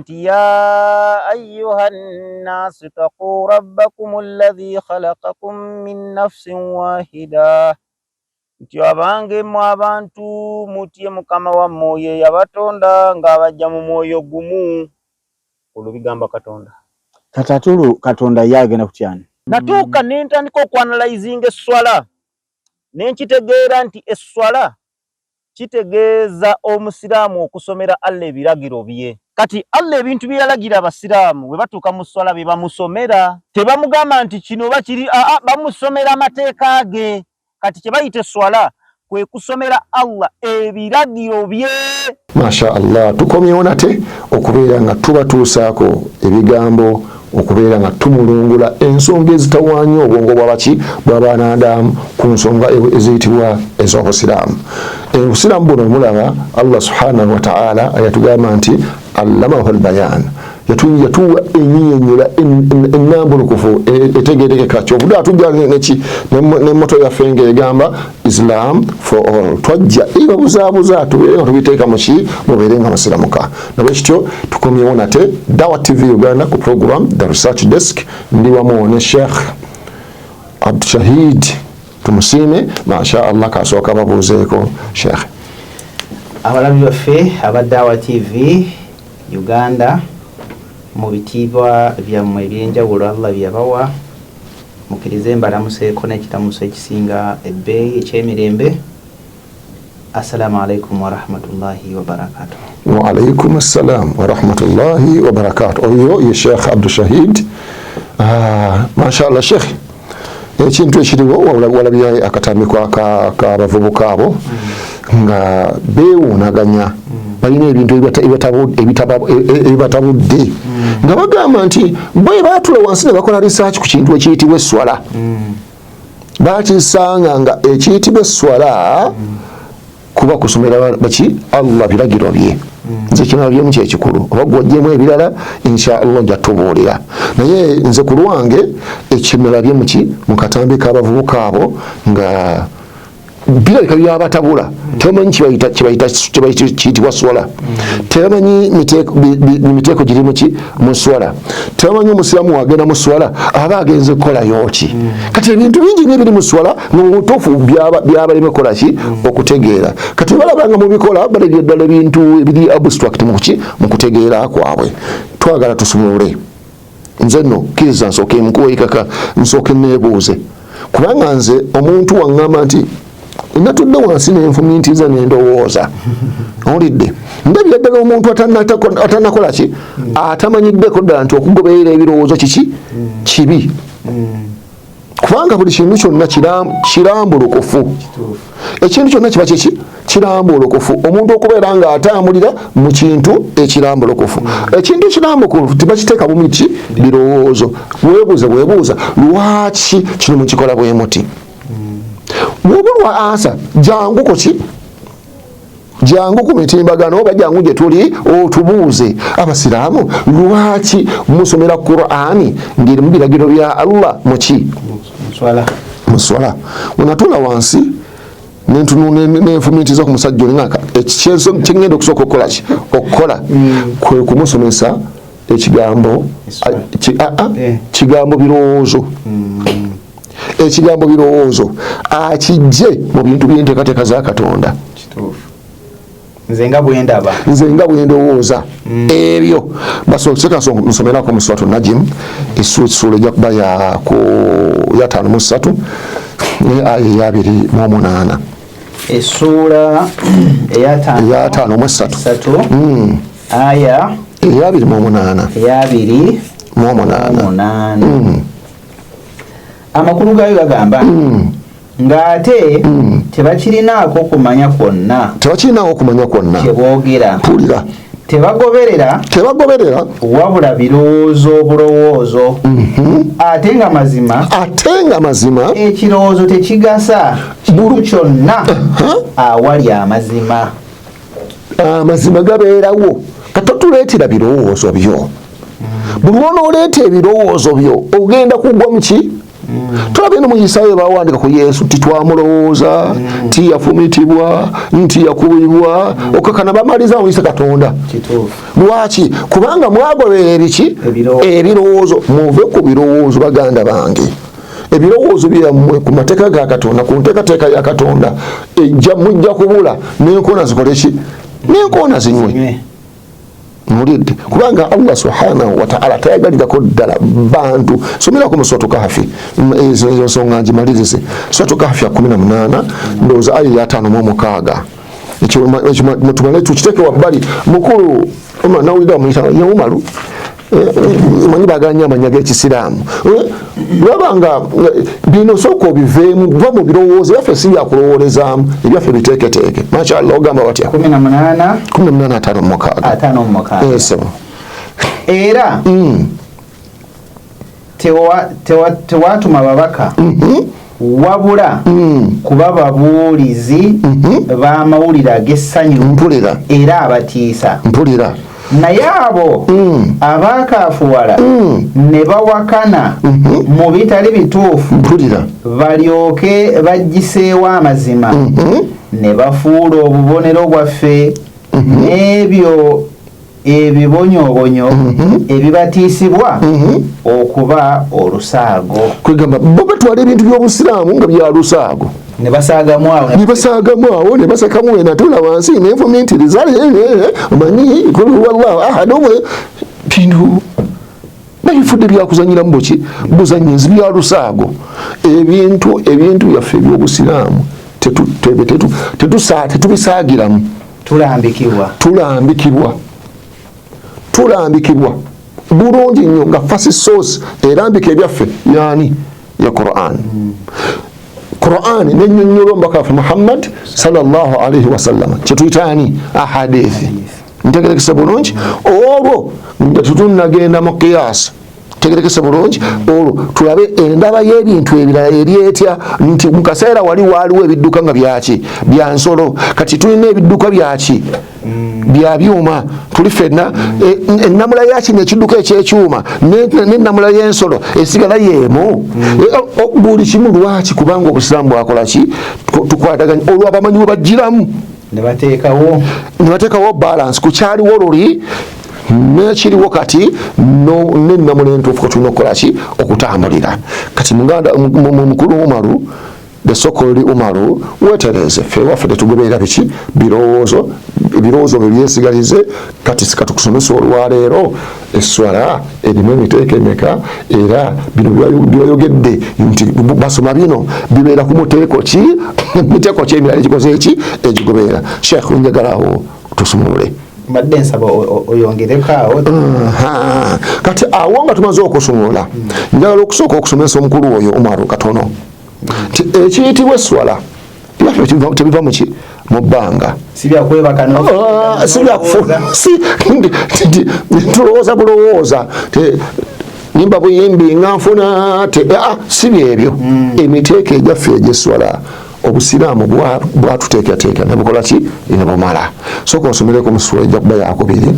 Nti ya ayuha nnaasu taquu rabbakum alladhi khalaqakum min nafsin wahida, nti abange mmwe abantu, mutye Mukama wammwe oyo eyabatonda ng'abajja mu mwoyo gumu. Olwo bigamba Katonda. Kati ate olwo Katonda ye agenda kutyani? Natuuka ne ntandika okuanalyzinga esswala, ne nkitegeera nti esswala kitegeeza Omusiraamu okusomera Allah ebiragiro bye. Kati Allah ebintu bye yalagira Abasiraamu bwe batuuka mu sswala bye bamusomera. Tebamugamba nti kino oba kiri, aa, bamusomera amateeka ge. Kati kye bayita esswala kwe kusomera Allah ebiragiro bye. Masha Allah, tukomyewo nate okubeera nga tubatuusaako ebigambo, okubeera nga tumulungula ensonga ezitawaanya obwongo bwabaki bw'abaanadamu ku nsonga eziyitibwa ez'obusiraamu. Obusiraamu buno mulaba Allah subhanahu wa ta'ala yatugamba nti allamahu albayan, yatuwa enyinyonyola ennambulukufu etegerekeka. Kyovudde atujja neki n'emmoto yaffe ng'egamba Islam for all. Twajja ebabuzaabuza tubeere nga tubiteeka muki, mubeere nga musiramuka. Nabwekityo tukomyewo nate Dawa TV Uganda ku program The Research Desk. Ndi wamu ne Sheikh Abdushahid Tumusiime. Masha Allah, kasooka babuuzeeko Sheikh. Abalabi baffe aba Dawa TV Uganda, mu bitiibwa byammwe ebyenjawulo Allah byeyabawa, mukkirize mbalamuseeko n'ekiramuso ekisinga ebbeeyi eky'emirembe. Assalamu alaikum warahmatullahi wabarakatuh. Waalaikum assalam warahmatullahi wabarakatuh. Oyo ye Sheikh Abdushahid. Mashallah Sheikh, ekintu ekiriwo walabye akatambi k'abavubuka abo nga beewuunaganya, balina ebintu ebibatabudde, nga bagamba nti bwe baatula wansi ne bakola research ku kintu ekiyitibwa esswala, bakisanga nga ekiyitibwa esswala kuba kusomera baki Allah biragiro bye. Nze kinabyemu kyekikulu, oba gwojjemu ebirala insha Allah nja tubuulira, naye nze ku lwange ekimulabye muki mu katambi k'abavubuka abo nga birabika byabatabula. Tebamanyi kiyitibwa swala, tebamanyi miteeko giri muki mu swala, tebamanyi omusiraamu wagenda mu swala aba agenze kukolayo ki. Kati ebintu bingi nnyo ebiri mu swala mu butuufu byabaleme kukola ki, okutegeera. Kati balaba nga mubikola balabye ddala ebintu ebiri abstract muki mu kutegeera kwabwe. Twagala tusumulule. Nze nno kkiriza nsooke nkuweekaka, nsooke neebuuze, kubanga nze omuntu waŋŋamba nti natudde wansi nenfumintiza nendowooza, owulidde, ndabira ddala omuntu atanakola ki, atamanyiddeko ddala nti okugoberera ebirowoozo kiki kibi, kubanga buli kintu kyonna kirambulukufu. Ekintu kyonna kiba kiki kirambulukufu. Omuntu okubeera nga atambulira mu kintu ekirambulukufu, ekintu ekirambulukufu tebakiteeka mu miki birowoozo. Weebuuza bwebuuza, lwaki kino mukikola bwe muti? Bw'obulwa ansa, jangu kuki, jangu ku mitimbagano oba jangu gye tuli otubuuze, abasiraamu lwaki musomera Qur'ani ng'erimu biragiro bya Allah muki muswala? Wenatuula wansi nenfumintiza ku musajja oli, kyengenda okusooka okukola ki, okukola kwe kumusomesa ekigambo kigambo birowoozo. Ekigambo birowoozo akijje mu bintu by'enteekateeka za Katonda. Nze nga bwendaba, nze nga bwendowooza ebyo basooka nsomerako mu Suratu Najim, essuula ejja kuba ya 53 ne aya eya 28. Essuula eya 53, aya eya 28. Eya 28. 8. Amakulu gaayo gagamba ng'ate tebakirinaako kumanya kwonna. Tebakirinaako kumanya kwonna. Kyeboogera. Mpulira. Tebagoberera. Tebagoberera. Wabula birowoozo obulowoozo, ate nga mazima, ate nga mazima, ekirowoozo tekigasa kintu kyonna awali amazima. Amazima gabeerawo. Katotuleetera birowoozo byo. Buli lwonooleeta ebirowoozo byo ogenda kugwa muki? Tulabye no muyisayo bawandika ku Yesu ti twamulowooza, ti yafumitibwa, nti yakubibwa, okakana bamaliza muyise Katonda. Lwaki? Kubanga mwagoberera ebiki? Ebirowoozo. Muve ku birowoozo baganda bange. Ebirowoozo byammwe ku mateeka ga Katonda, ku nteekateeka ya Katonda, ejja mujja kubula n'enkoona zikole ki? N'enkoona zinywe. Mulidde kubanga Allah subhanahu wa ta'ala tayagalirako ddala bantu. Somerako mu Suratu Kahfi, ezo nsonga ngimalirize. Suratu Kahfi ya 18 ndowooza aya ya 56, ekyo tumale tukiteeke wabbali. Mukulu nawulira muyita ye Umaru, manyi baagala nnyo amannya g'ekisiraamu. Lwaba nga bino sooka obiveemu, va mu birowoozo byaffe, si byakulowoolezaamu, ebyaffe biteeketeeke. Mashallah, ogamba watya? 18. 18 56. Esebo era tewatuma babaka wabula kuba babuulizi b'amawulire ag'essanyu mpulira era abatiisa. Mpulira. Naye abo abaakaafuwala ne bawakana mu bitali bituufu, mpulira, balyoke baggiseewo amazima ne bafuula obubonero bwaffe n'ebyo ebibonyoobonyo ebibatiisibwa okuba olusaago. Kwegamba bo batwala ebintu by'obusiraamu nga bya lusaago. Ne basaagamu awo. Ne basaagamu awo, ne basekamu, enatuula wansi nenfumintiriza, omanyi kul huwallahu ahad, bintu babifudde byakuzanyiramu buki buzanyinzi bya lusaago. Ebintu byaffe ebyobusiraamu tetubisaagiramu. Tulambikibwa. Tulambikibwa, tulambikibwa bulungi nnyo nga first source erambika ebyaffe yani ya Quran. Quran nenyonyola omubaka waffe Muhammad sallallahu alaihi wasallam, kyetuyita ani ahadithi. Ntegerekese bulungi? Olwo nga tetunagenda mu qiyas, tegerekese bulungi, olwo tulabe endaba y'ebintu ebirala eri etya, nti mu kaseera wali waaliwo ebidduka nga byaki? Bya nsolo. Kati tulina ebidduka byaki? Bya byuma. Tuli ffenna ennamula yakino ekidduka ekyekyuma n'ennamula y'ensolo esigala yeemu buli kimu. Lwaki? Kubanga obusiraamu bwakola ki? Tukwataganya. Olwo abamanyi we bagiramu ne bateekawo ne bateekawo balance ku kyaliwo luli nekiriwo kati nennamula entuufu kwe tulina okukola ki? Okutambulira. Kati muganda mukulu Umaru, the so-called Umaru, wetereeze. Ffe waffe tetugoberera biki? Birowoozo. Ebirowoozo bye byesigalize. Kati sika tukusomesa olwaleero esswala erimu emiteeko emeka, era bino byoyogedde nti basoma bino bibeera ku muteeko ki, miteeko ki emirala egikoze eki egigoberera. Sheikh, njagalawo tusumulule. Mbadde nsaba oyongereko awo. Kati awo nga tumaze okusumulula, njagala okusooka okusomesa omukulu oyo Umaru katono nti ekiyitibwa esswala byaffe tebiva muki? Mu bbanga. Tulowooza bulowooza, nyimba buyimbi nga nfuna, si byebyo. Emiteeko egyaffe egyesswala, obusiraamu bwatuteekateeka nebukola ki? Nebumala. Sooka osomereko mu ssuula ejja kuba yakubiri,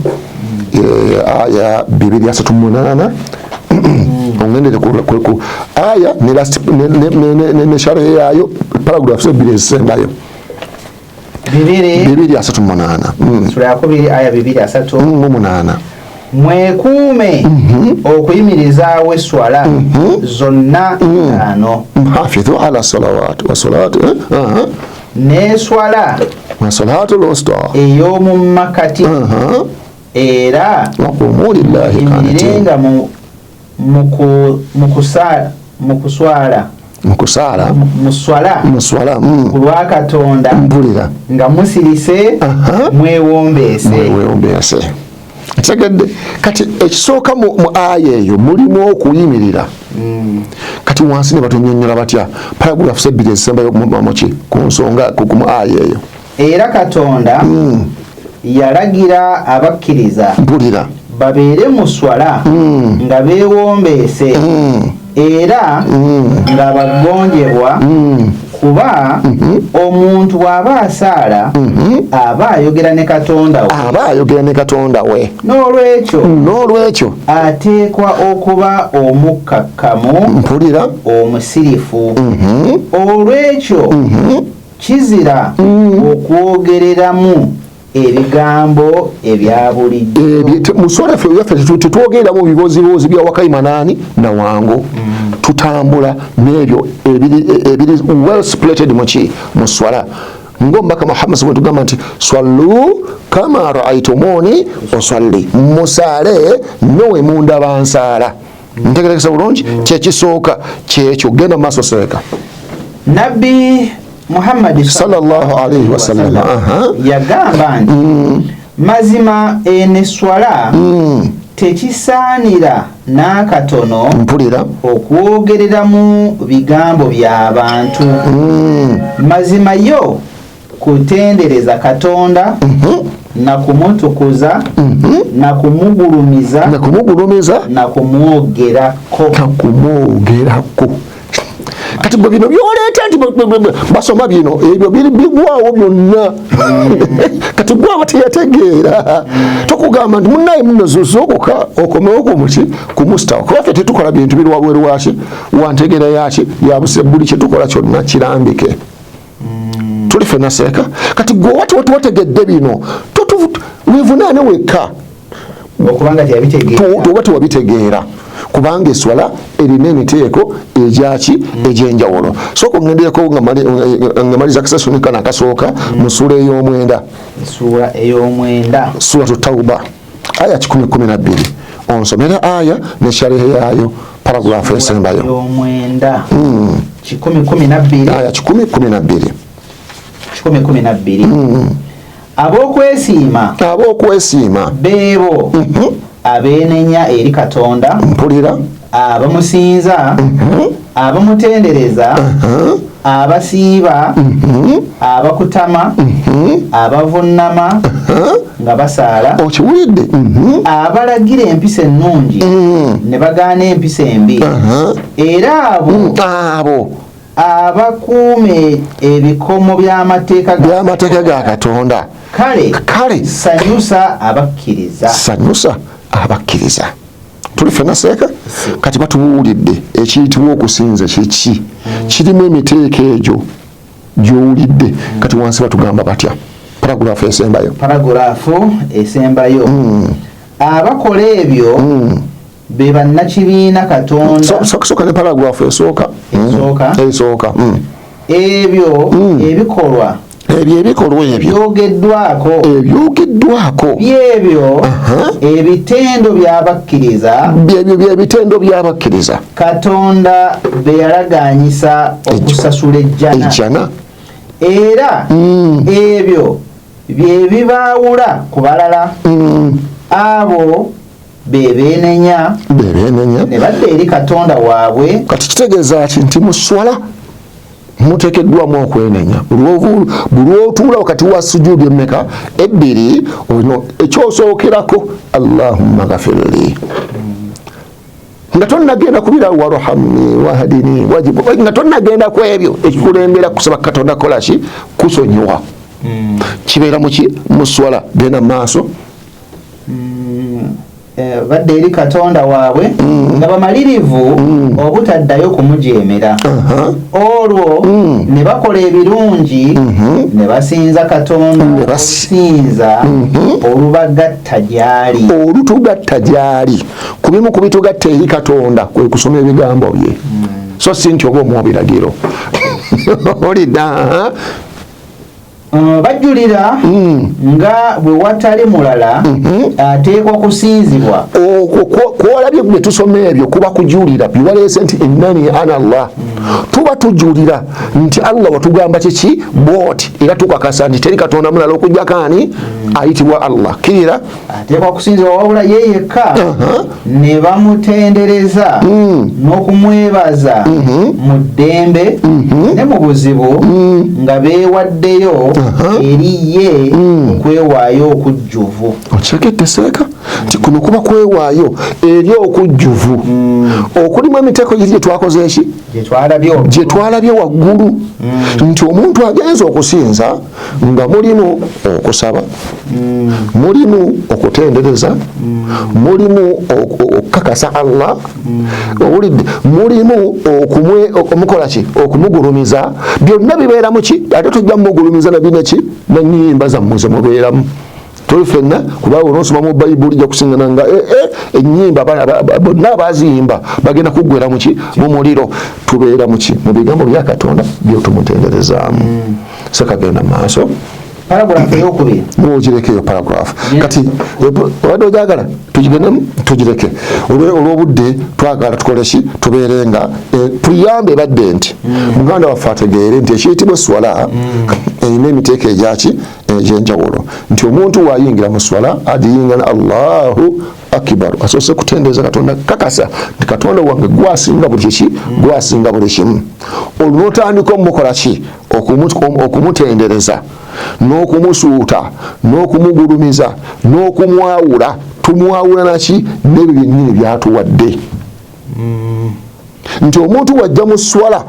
aya 238, ongendere ku aya ne sharahe yaayo, paragraphs ebbiri ezisembayo. 238. Sura yakubiri aya 238. Mu 8. Mwekuume okuyimirizaawo esswala zonna ttaano. Hafidhu ala salawat wasalawat. N'eswala wasalatu lwusta ey'omu makati, era waqumu lillahi yimirirenga mu kuswala. Mukusaala. Mu swala. Muswala. Ku lwa Katonda. Mpulira. Nga musirise, mwewombeese. Mwewombeese. Ntegedde. Kati ekisooka mu aya eyo mulimu okuyimirira. Kati wansi ne batunyonnyola batya? Paragraphs ebbiri ezisembayo muki ku nsonga mu aya eyo. Era Katonda yalagira abakkiriza mpulira babeere mu swala nga beewombeese era nga bagonjebwa. Kuba omuntu bw'aba asaala aba ayogera ne Katonda we. Aba ayogera ne Katonda we. N'olwekyo. N'olwekyo. Ateekwa okuba omukkakkamu. Mpulira. Omusirifu. Olwekyo kizira okwogereramu ebigambo ebya bulijjo. Mu swala ffe yaffe tetwogereramu biboozibozi bya wakayima naani na wango. Tutambula n'ebyo ebiri well splated muki mu swala. Ng'omubaka Muhammad bwe tugamba nti swallu kama raaitumuni usalli, musaale nowe mundaba nsaala. Ntegerekesa bulungi kyekisooka kyekyo. Genda mu maaso seeka. Nabbi Muhammad sallallahu alaihi wasallam yagamba nti mazima eno esswala tekisaanira n'akatono mpulira okwogereramu bigambo by'abantu. Mazima yo kutendereza Katonda na kumutukuza na kumugulumiza na kumugulumiza na kumwogerako na kumwogerako. Kati gwe bino byoleeta nti basoma bino ebyo bigwawo byonna. Kati gwe aba teyategeera tokugamba nti munnaye muno zookoka okomewo ku muki ku mustawa, kuba ffe tetukola bintu biri wabweru waki wantegeera yaki yabuse buli kyetukola kyonna kirambike. Tuli ffenna seeka. Kati gwe wati wategedde bino weevunaane wekka okubanga teyabitegeera. Oba tewabitegeera, kubanga eswala erina emiteeko egyaki egy'enjawulo. Sooka ongendereko nga maliza akasesoni kano akasooka mu ssuula ey'omwenda. Essuula ey'omwenda. Suratu Tauba aya 112. Onsomere aya ne sharehe yaayo, paragraph esembayo. Ey'omwenda. 112. Aya 112. 112. Ab'okwesiima. Ab'okwesiima. Beebo abeenenya eri Katonda. Mpulira. Abamusinza, abamutendereza, abasiiba, abakutama, abavunnama nga basaala. Okiwulidde? Abalagira empisa ennungi ne bagaana empisa embi. Era abo abo abakuuma ebikomo by'amateeka by'amateeka ga Katonda. Kale kale sanyusa abakkiriza. Sanyusa abakkiriza. Tuli ffenna seeka. Kati batubuulidde ekiyitibwa okusinza kiki, kirimu emiteeko egyo gy'owulidde. Kati wansi batugamba batya? Paragraph esembayo. Paragraph esembayo. Abakola ebyo be bannakibiina Katonda. Sooka ne paragraph esooka. Esooka. Esooka. Ebyo ebikolwa. Ebyo ebikolwa ebyo. Ebyogeddwako. Ebyogeddwako. Byebyo ebitendo by'abakkiriza. Byebyo by'ebitendo by'abakkiriza. Katonda be yalagaanyisa okusasula ejjana. Ejjana. Era ebyo bye bibaawula ku balala. Abo be beenenya. Be beenenya. Ne badda eri Katonda waabwe. Kati kitegeeza ki nti mu sswala muteekeddwamu okwenenya. Buli lw'otuula wakati wa sujuudi emmeka ebbiri, ono ekyosookerako Allahumma ghafirli, nga tonnagenda kubira warhamni wahdini wajibu, nga tonnagenda ku ebyo, ekikulembera kusaba Katonda kola ki? Kusonyiwa. Kibeera muki? Mu sswala. Genda mu maaso. Badda eri Katonda waabwe nga bamalirivu obutaddayo kumujeemera. Olwo ne bakola ebirungi ne basinza Katonda okusinza olubagatta gy'ali. Olutugatta gy'ali. Ku bimu ku bitugatta eri Katonda kwe kusoma ebigambo bye. So si nti oba omuwa biragiro. Olidda. Bajulira nga bwe watali mulala ateekwa kusinzibwa. Okwo kwolabye bwe tusoma ebyo kuba kujulira biwaleese nti innani ana Allah. Tuba tujulira nti Allah watugamba kiki bw'oti, era tukakasa nti teri Katonda mulala okuggyako ani ayitibwa Allah. Kkirira. Ateekwa kusinzibwa wabula ye yekka ne bamutendereza n'okumwebaza mu ddembe ne mu buzibu nga beewaddeyo eri ye okwewaayo okujjuvu. Okitegedde seeka nti kuno kuba kwewaayo eri okujjuvu okulimu emiteeko giri gye twakoze eki gye twalabye gye Byetwalabye waggulu nti omuntu agenza okusinza nga mulimu okusaba, mulimu okutendereza, mulimu okukakasa Allah, owulidde, mulimu okumukola ki, okumugulumiza, byonna bibeera muki, ate tujja mugulumiza nabinaki nanyimba zammwe zemubeeramu tuli fenna, kubanga onosoma mu bayibuli ojja kusingana nga ennyimba bonna abaziyimba bagenda kuggwera muki, mu muliro. Tubeera muki, mu bigambo bya Katonda byotumutenderezaamu. Sekagenda maaso. Paragraph eyokubiri. Ogireke eyo paragraph. Kati obadde ojagala tugigendemu, tugireke olw'obudde. Twagala tukole ki, tubeere nga tuyambe ebadde nti muganda waffe ategeere nti ekiyitibwa eswala erina emiteeko egyaki egyenjawulo, nti omuntu wayingira mu swala agiyingira Allahu akibaru, asoose kutendereza Katonda, kakasa nti Katonda wange gwasinga buli kiki, gwasinga buli kimu. Olwo notandika omukola ki, okumutendereza n'okumusuuta n'okumugulumiza n'okumwawula. Tumwawula naki? N'ebyo byennyini byatuwadde. Nti omuntu wajja mu swala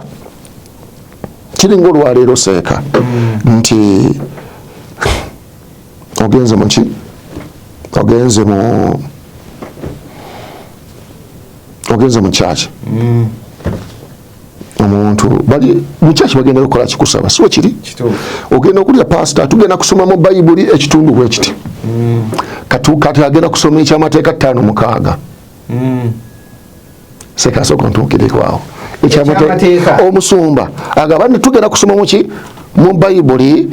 kiringa olwaleero seeka nti ogenze muki, ogenze mu kyaki, omuntu bali mukyaki bagenda kukola kikusaba, siwe kiri, ogenda okulya pasita, tugenda kusoma mu bayibuli ekitundu bwekiti, kati agenda kusoma ekyamateeka 5:6. Sekasooka ntuukireko Ekyamateeka. Omusumba agamba nti tugenda kusoma muki, mu bayibuli,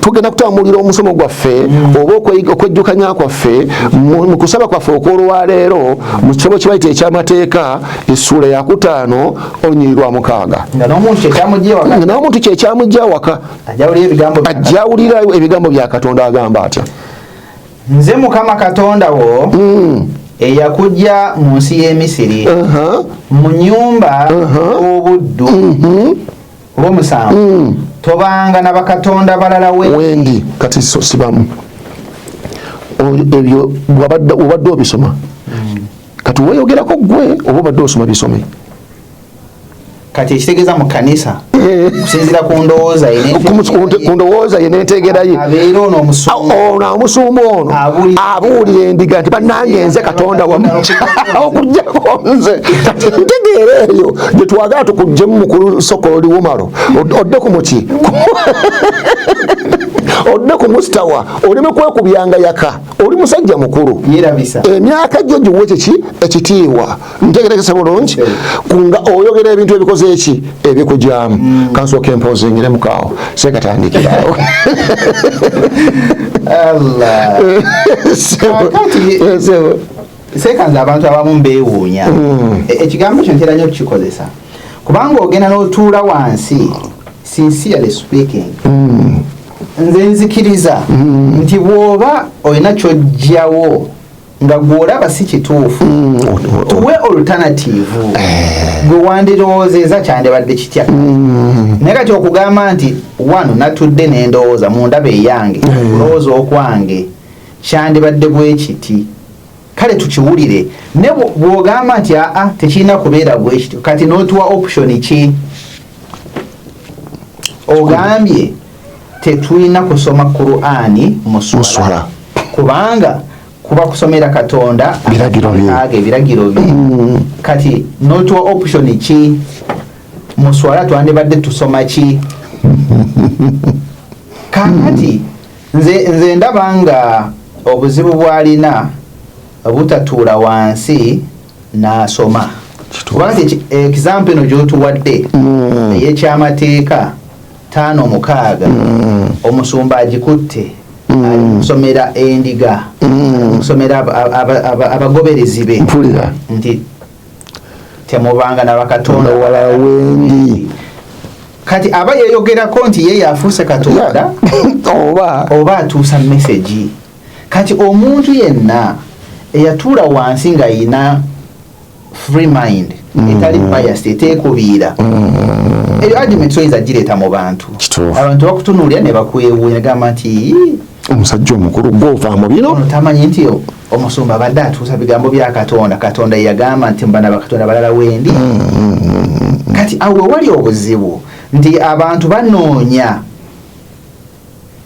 tugenda kutambulira omusomo gwaffe oba okwejjukanya kwaffe mu kusaba kwaffe okw'olwaleero mu kitabo kibayita ekyamateeka essuula yakutaano olunyiri lwa 6. Nga n'omuntu kyekyamujja ewaka. Nga n'omuntu kyekyamujja awaka. Ajawulira ebigambo bya Ajja awulira ebigambo bya Katonda. Agamba atya? Nze Mukama Katonda wo eyakujja mu nsi y'e Misiri, mu nyumba obuddu. Olwomusanvu, tobanga na bakatonda balala we Wendi. Kati so sibamu ebyo obadde obisoma, kati weeyogerako gwe oba obadde osoma bisome? Kati ekitegeeza mu kanisa, kusinziira ku ndowooza ye Ku ndowooza ye n'entegeera ye, abeera ono omusumba, ono omusumba ono Abuulira. Abuulira endiga nti bannange nze Katonda wamu, okugjako nze. Kati ntegeera eyo gye twagala tukuggyemu mukulu sokolo liwomalo, odde ku muki, odde ku musitawa, oleme kwekubyanga yaka, oli musajja mukulu. Yerabisa. Emyaka gyo giwe kiki ekitiibwa. Ntegerekese bulungi nga oyogera ebintu ebikoze eki ebikugyamu. Kansooka empoozingire mukaawo sekatandikirawo. Allah. Kakati- Sekanze abantu abamu mbeewuunya. Ekigambo kyo ntera nnyo okukikozesa kubanga ogenda n'otuula wansi, sincerely speaking, nze nzikiriza nti bw'oba olina kyojjawo nga gw'olaba si kituufu, tuwe alternative gwe wandirowoozeza kyandibadde kitya. Naye kati okugamba nti wano natudde n'endowooza mu ndaba eyange, okulowooza okwange kyandibadde bwe kiti, kale tukiwulire. Ne bw'ogamba nti aa, tekirina kubeera bwe kityo, kati n'otuwa option ki? Ogambye tetulina kusoma Qur'ani mu swala swala. Kubanga kuba kusomera Katonda Biragiro bye. Aga ebiragiro bye. Kati n'otuwa option ki? Mu swala twandibadde tusoma ki? Kakati nze ndaba nga obuzibu bw'alina butatuula wansi n'asoma, kubanga example eno gy'otuwadde ey'ekyamateeka 5:6, omusumba agikutte ali mu kusomera endiga, ali mu kusomera abagoberezi be Mpulira. nti temubanga nabakatonda Walala wendi. Kati aba yeyogerako nti ye yafuuse Katonda oba oba atuusa message? Kati omuntu yenna eyatuula wansi ng'ayina free mind etali biased, eteekubiira, eyo argument toyinza gireeta mu bantu. Kituufu. Abantu bakutunuulira ne bakwewuunya, gamba nti "Ii, Omusajja omukulu gwova mu bino." Ono tamanyi nti omusumba abadde atuusa bigambo bya Katonda, Katonda yagamba nti mbana bakatonda balala wendi. Kati Kati awo wali obuzibu nti abantu banoonya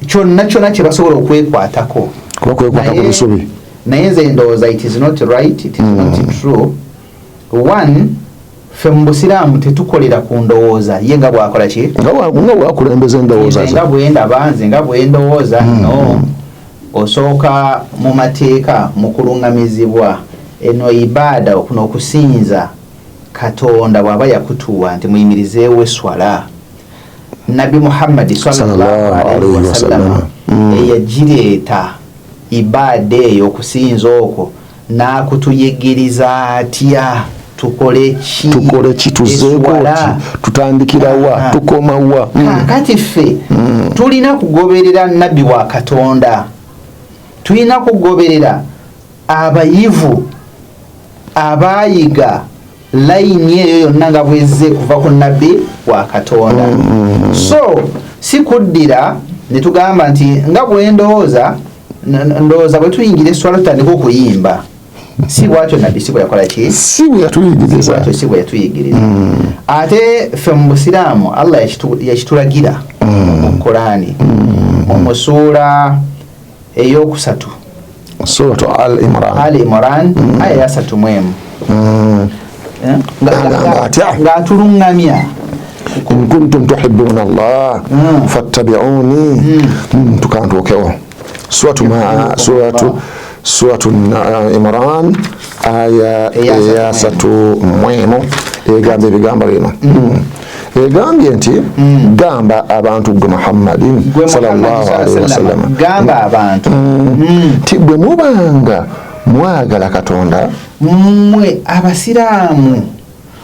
kyonna kyonna kye basobola okwekwatako. Kuba kwekwata ku busubi. Naye nze ndowooza it is not right, it is not true. One, ffe mu busiraamu tetukolera ku ndowooza ye nga bwakola ki, nga bwakulembeza endowooza ze, nga bwendaba nze, nga bwendowooza. No, osooka mu mateeka, mu kuluŋŋamizibwa. Eno ibaada, okuno okusinza Katonda bw'aba yakutuwa nti muyimirizeewo eswala, Nabbi Muhammadi sallallahu alaihi wasallam eyagireeta ibaada eyo, okusinza okwo, n'akutuyigiriza atya, tukole ki, tukole ki, tuzeeko ki, tutandikirawa, tukomawa? Kakati ffe tulina kugoberera nabbi wa Katonda, tulina kugoberera abayivu abayiga layini eyo yonna nga bwezze kuva ku nabbi wa Katonda. So si kuddira ne tugamba nti nga bwendowooza, ndowooza bwe tuyingira eswala tutandika okuyimba. Si bwatyo nabbi, si bwe yakola ki, si bwe yatuyigiriza. Si bwe yatuyigiriza. Ate ffe mu busiraamu Allah yakitulagira mu Korani, mu suula eyokusatu, Suratu Al Imran. Al Imran, aya ya 31, ng'atuluŋŋamya. In kuntum tuhibbuna Allah fattabi'uni. Tukantuukewo suratu Imran aya 31, egamba ebigambo bino, egambye nti gamba abantu, gwe Muhammadin sallallahu alaihi wasallam, gamba abantu nti bwe mubanga mwagala Katonda, mmwe abasiraamu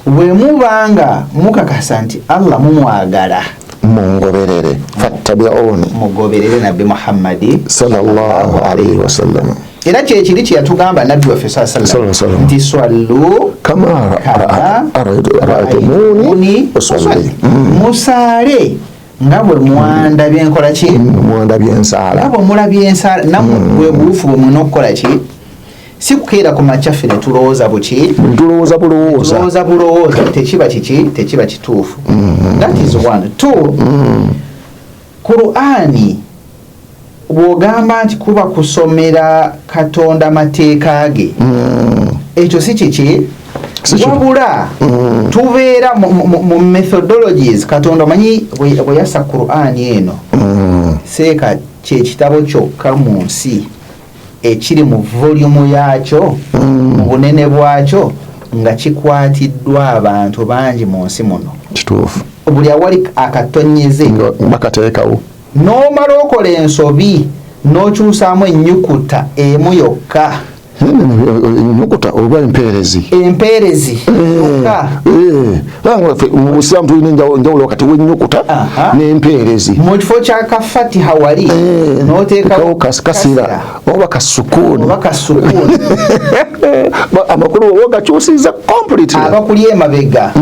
bwe mubanga mukakasa nti Allah mumwagala, mungoberere, fattabi'uni, mugoberere nabbi Muhammadi sallallahu alaihi wasallam. Era kyekiri kyeyatugamba nabbi waffe sallam nti swallu kama ra'aytumuni usalli, musaale nga bwe mwandabye nkola ki, mwandabye ensaala, nga bwe mulabye ensaala. Nammwe bwe buwufu bwe mulina okukola ki, si kukeera ku makya ffe ne tulowooza buki, tulowooza bulowooza, tulowooza bulowooza, tekiba kiki, tekiba kituufu. That is one. Two, Qur'ani bw'ogamba nti kuba kusomera Katonda mateeka ge, ekyo si kiki, wabula tubeera mu methodologies. Katonda omanyi bwe yassa Qur'ani eno, seeka kyekitabo kyokka mu nsi ekiri mu volume yaakyo, mu bunene bwakyo, nga kikwatiddwa abantu bangi mu nsi muno. Kituufu. Buli awali akatonyeze bakateekawo. N'omala okola ensobi n'okyusaamu ennyukuta emu yokka, ennyukuta oba empeerezi, empeerezi yokka. Mu busiraamu tulina enjawulo wakati w'ennyukuta n'empeerezi. Mu kifo kya kafatiha wali n'oteekawo kasira oba kasukuuni, oba kasukuuni, amakulu oba gakyusiza completely. Abakuli emabega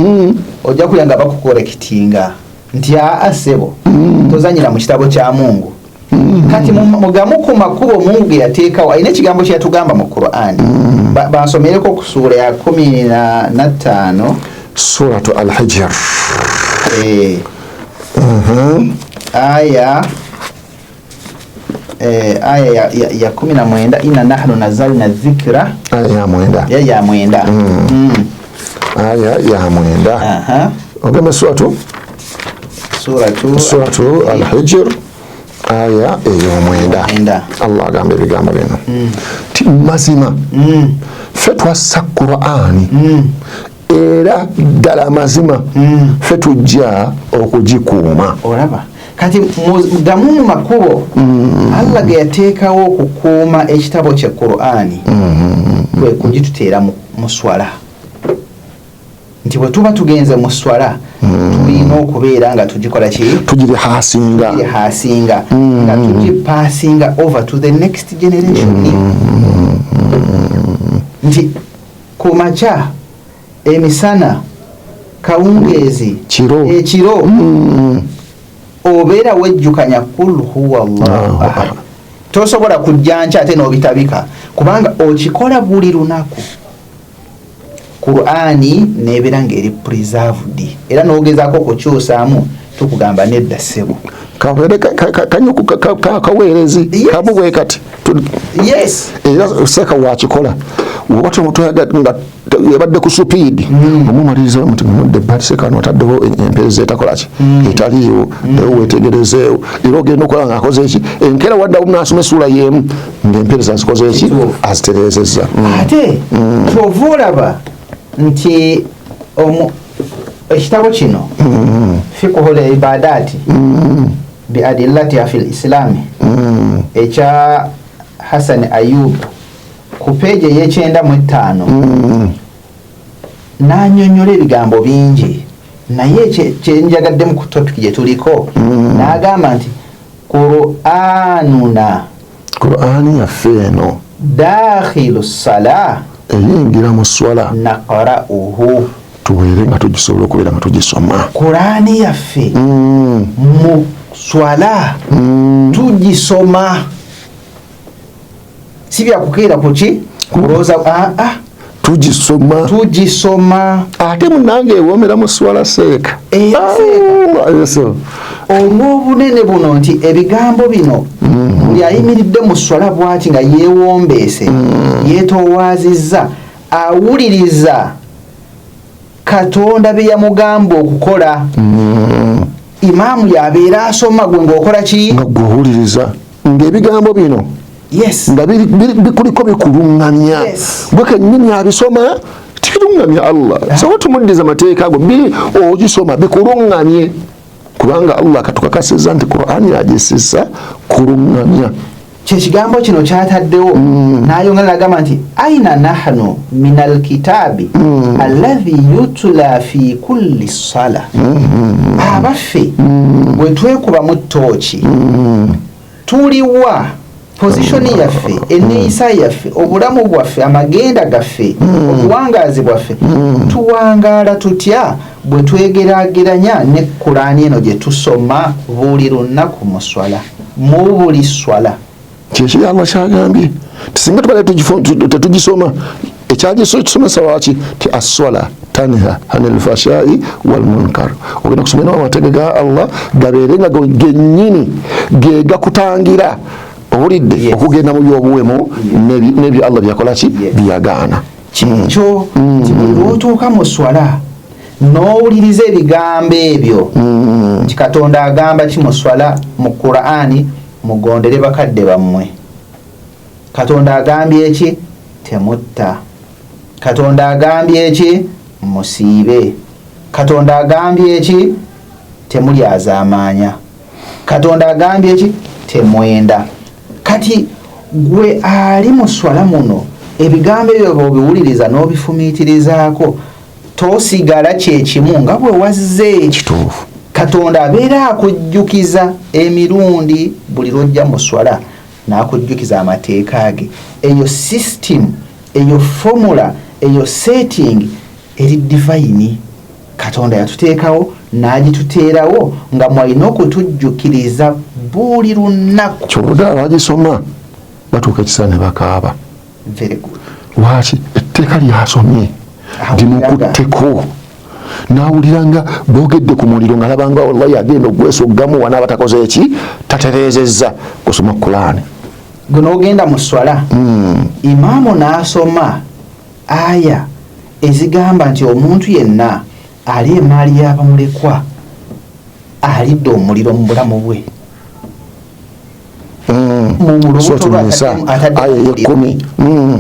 ojja kulya nga bakukorekitinga nti aa ssebo, tozanyira mu kitabo kya Mungu. Kati mugamu ku makubo Mungu ge yateekawo, alina ekigambo kye yatugamba mu Qur'ani. Bansomereko ku suula ya 15. Suratu Al-Hijr. Aya aya ya 19, inna nahnu nazalna dhikra. Aya ya 9. Ya 9. Aya ya 9. Ogamba suratu Suratu Suratu Al-Hijr aya ey'9. Allah agamba ebigambo bino ti mazima ffe twassa Qur'ani, era ddala mazima ffe tujja okugikuuma. Olaba kati gamu mu makubo Allah ge yateekawo okukuuma ekitabo kye Qur'ani kwe kugituteera mu swala, nti bwe tuba tugenze mu swala tulina okubeera nga tugikola ki, tugiri hasinga, tugiri hasinga, nga tugipasinga over to the next generation, nti ku makya, emisana, kawungeezi, kiro, ekiro, obeera wejjukanya kul huwa Allahu ahad. Tosobola kujja nkya ate n'obitabika, kubanga okikola buli lunaku. Qur'ani nebeera ng'eri preserved era n'ogezaako okukyusaamu tukugamba nedda ssebo. Kaweerezi kamu bwe kati. Yes. Era seeka wakikola oba nga ebadde ku supiidi mm. omumaliriza muti mudde ebbali seeka no otaddewo empeereza etakola ki mm. etaliiwo mm. naye weetegerezeewo era ogenda okola nga akoze eki enkeera waddawo n'asoma essuula y'emu ng'empeereza azikoze eki azitereezezza. Ate kyova olaba nti ekitabo kino fiqhul ibadati bi adillatiha fil islami ekya Hassan Ayub ku peegi ey'ekyenda mu ttaano n'annyonnyola ebigambo bingi, naye kyenjagaddemu ku topic gye tuliko, n'agamba nti qur'anuna, Qur'ani yaffe eno, dakhilu sala, eyingira mu swala, naqra'uhu, tubeere nga tugisobola okubeera nga tugisoma. Qur'ani yaffe mu swala tugisoma, si byakukeera kuki kulowooza aa ah, ah. Tugisoma. Tugisoma. Ate munange ewomera mu swala seeka. Olw'obunene buno nti ebigambo bino buli ayimiridde mu swala bwati nga yeewombeese, yeetowaazizza, awuliriza Katonda bye yamugamba okukola. Imaamu yabeera asoma, gwe ng'okola ki? Nga gwe owuliriza ng'ebigambo bino nga bikuliko bikuluŋŋamya gwe kennyini abisoma, tibiruŋŋamya Allah soba tumuddiza amateeka ago biri ogisoma bikuluŋŋamye, kubanga Allah katukakasiza nti Qur'ani agisisa kuluŋŋamya. Kyekigambo kino kyataddewo n'ayongera nagamba nti aina nahnu min alkitaabi alladhi yutula fi kulli sala. Abaffe, bwe twekubamu ttooki, tuliwa? Position yaffe, enneeyisa yaffe, obulamu bwaffe, amagenda gaffe, obuwangaazi bwaffe, tuwangaala tutya bwe twegeraageranya ne Kulaani eno gye tusoma buli lunaku mu swala, mu buli swala? Kyekiri Allah kyagambye ti singa tubadde tetugisoma, ekyakisomesa lwaki ti aswala tanha anil fashai wal munkar. Ogenda kusomera amateeka ga Allah gabeere nga gennyini ge gakutangira, owulidde, okugenda mu byobuwemu n'ebyo Allah byakola ki byagaana. Kyekyo nti buli lwotuuka mu swala n'owuliriza ebigambo ebyo nti Katonda agamba ki mu swala, mu Qur'ani: mugondere bakadde bammwe. Katonda agambye ki? Temutta. Katonda agambye ki? Musiibe. Katonda agambye ki? Temulyazaamaanya. Katonda agambye ki? Temwenda. Kati gwe ali mu swala muno, ebigambo ebyo bw'obiwuliriza n'obifumiitirizaako, tosigala kyekimu nga bwe wazze. Kituufu. Katonda abeera akujjukiza emirundi buli lwojja mu swala n'akujjukiza amateeka ge. Eyo system, eyo formula, eyo setting eri divine. Katonda yatuteekawo n'agituteerawo nga mwalina okutujjukiriza buli lunaku. Kyobudde abagisoma batuuka ekiseera ne bakaaba. Very good. Lwaki? Etteeka lyasomye limukutteko nawulira nga boogedde ku muliro, nga alabanga wallahi agenda ogwesoggamu wanaaba takoze eki, tatereezezza kusoma Kulaani. Gwe n'ogenda mu swala, imaamu n'asoma aya ezigamba nti omuntu yenna ali emaali y'abamulekwa alidde omuliro mu bulamu bwe. Mu lubuto Suratu lwe Nisa, atadde aya omuliro. ey'ekkumi.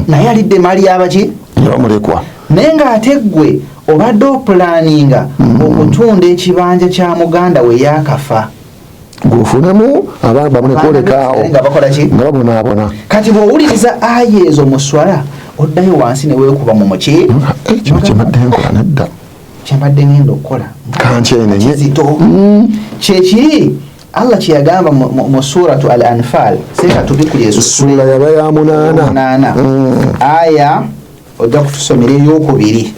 Naye alidde emaali y'abaki? Yabamulekwa. Naye ng'ate ggwe obadde opulaninga okutunda ekibanja kya muganda we yaakafa, gweofunemu abaana bamulekwa nga bakola ki? Nga babonaabona. Kati bw'owuliriza aya ezo mu swala, oddayo wansi ne weekuba mu muki. Eh, kino kyembadde nkola nedda. Kyembadde ngenda okukola Kankyenenye. Kizito. Kyekiri Allah kyeyagamba mu suratu Al Anfal. Seeka tubikuli. Essuula yaba ya 8. 8, aya ojja kutusomera eyokubiri.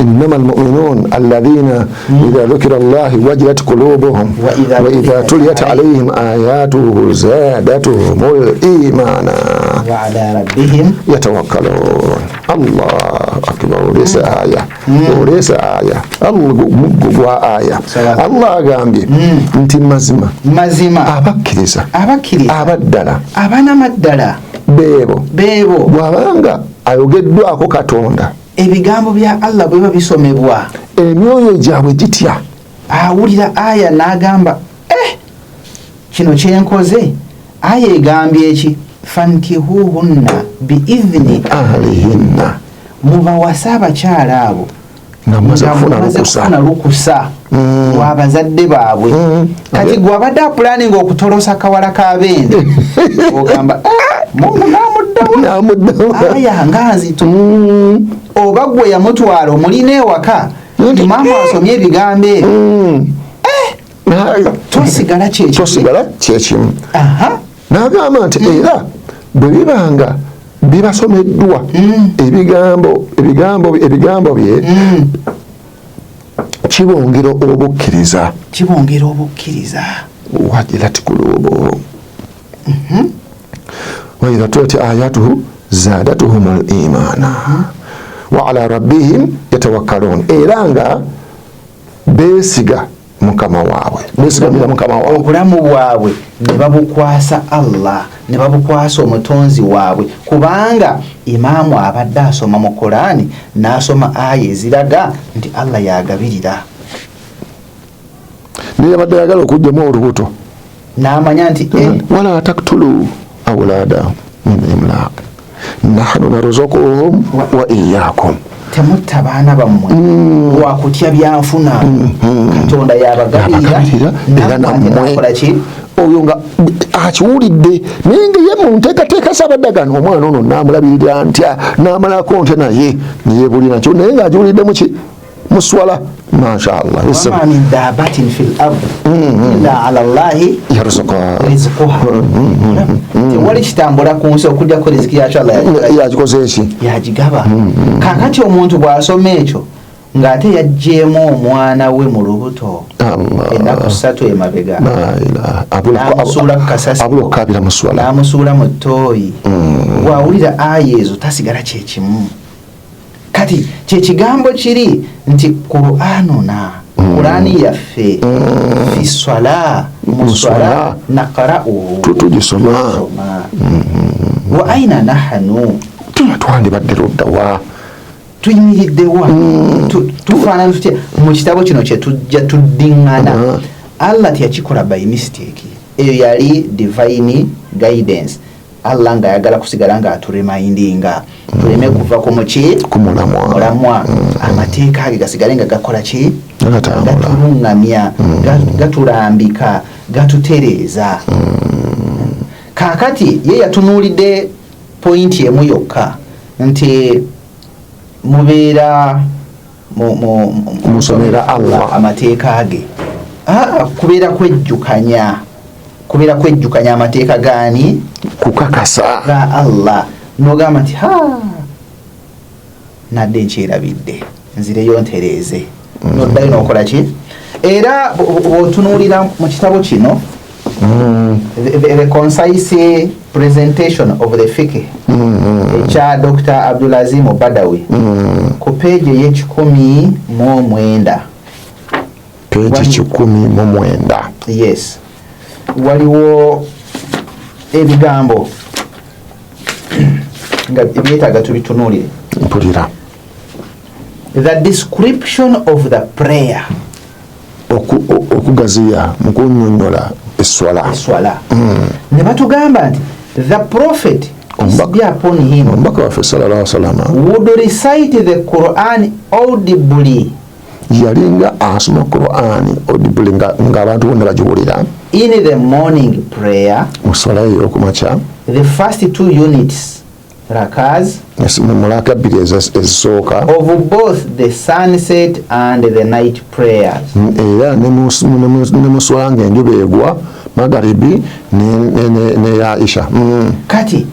إنما المؤمنون الذين إذا ذكر الله وجلت قلوبهم وإذا وإذا تليت عليهم آياته زادتهم إيمانا وعلى ربهم يتوكلون. الله أكبر. Oleese aya, oleese aya, Allah muggo gwa aya. Allah agambye nti mazima mazima abakkiriza abakkiriza abaddala abanamaddala beebo beebo bw'abanga ayogeddwako Katonda, ebigambo bya Allah bwe biba bisomebwa, emyoyo gyabwe gitya. Awulira aya n'agamba, kino kyenkoze, aya egambye eki? Fankihuhunna biidhini ahlihinna, mubawase abakyala abo nga mumaze nga kufuna mumaze lukusa kufuna lukusa lw'abazadde baabwe. Kati gwe abadde apulaninga okutolosa kawala k'abende, ogamba, "Ah, Mungu n'amuddamu namuddamu aya nga nzito." Oba gwe yamutwala omulina ewaka, maama asomye ebigambo ebyo, tosigala kyekimu. Tosigala kyekimu. Aha. N'agamba nti era bwe bibanga bibasomeddwa ebigambo ebigambo ebigambo bye, kibongera obukkiriza. Kibongera obukkiriza. Wajilat kulubuhum wa idha tuliyat ayatuhu zadatuhum al-imana wa ala rabbihim yatawakkalun, era nga beesiga mukama waabwe, beesigamira mukama waabwe. Obulamu bwabwe ne babukwasa Allah, ne babukwasa omutonzi waabwe, kubanga imaamu abadde asoma mu Koraani n'asoma aya eziraga nti Allah yagabirira. Naye yabadde ayagala okugyamu olubuto n'amanya nti wala taktulu awlada min imlaq nahnu narzuquhum wa iyyakum. Temutta baana bammwe lwakutya byanfuna, Katonda yabagabirira. Yabagabirira era nammwe ate nammwe. nakola ki? Oyo nga akiwulidde, naye nga ye mu nteekateeka z'abaddagano, omwana ono naamulabirira ntya, naamalako ntya, naye neyebulira nakyo, naye ng'agiwuliddemu ki? Muswala, mashallah. Wama min dabatin fil ard illa ala llahi yarzuqa rizquha. Tewali kitambula ku nsi okujjako riziki yakyo Allah yagikoze eki? Yagigaba. Kakati omuntu bw'asoma ekyo ng'ate yaggyeemu omwana we mu lubuto Allah. ennaku 3 emabega, La ilaha. n'amusuula ku kasasiro. Abula okukabira mu swala. N'amusuula mu ttooyi, bw'awulira aya ezo tasigala kyekimu. Kati kyekigambo kiri nti Qur'anuna, Qur'ani yaffe, fi swala, mu swala, naqra'uhu, Tugisoma. Tusoma. Wa aina nahanu? Tuna twandibadde luddawa? Tuyimiriddewa? Tufaanana tutya mu kitabo kino kyetujja tuddiŋŋana? Allah teyakikola by mistake, eyo yali divine guidance. Allah ng'ayagala kusigala ng'aturemindinga tuleme kuva ku muki? Ku mulamwa. Mulamwa. Amateeka ge gasigale nga gakola ki? Gatambula. Gatuluŋŋamya, gatulambika, gatutereeza. Kaakati ye yatunuulidde pointi emu yokka nti mubeera Musomera Allah. amateeka ge. Ah, kubeera kwejjukanya, kubeera kwejjukanya amateeka gaani? Kukakasa. Ga Allah. Nogamba nti, ha, nadde nkyerabidde, nzireyo ntereeze. Noddayo nokola ki? Era bw'otunuulira mu kitabo kino, the concise presentation of the fiqh ekya Dr Abdulazim Badawi, ku peegi ey'109. Peegi 109. Yes, waliwo ebigambo nga byetaaga tubitunuulire. Mpulira. The description of the prayer. Okugaziya mu kunnyonnyola esswala. Eswala, ne batugamba nti the Prophet, peace be upon him, omubaka waffe sallallahu salama, would recite the Quran audibly. Yalinga asoma Qur'ani audibly, ng'abantu bonna bagiwulira. In the morning prayer, mu swala ey'okumakya, the first two units, rakas, mu mulaka bbiri ezisooka of both the sunset and the night prayers. Era ne mu swala ng'enjuba egwa, magaribi neya isha. Kati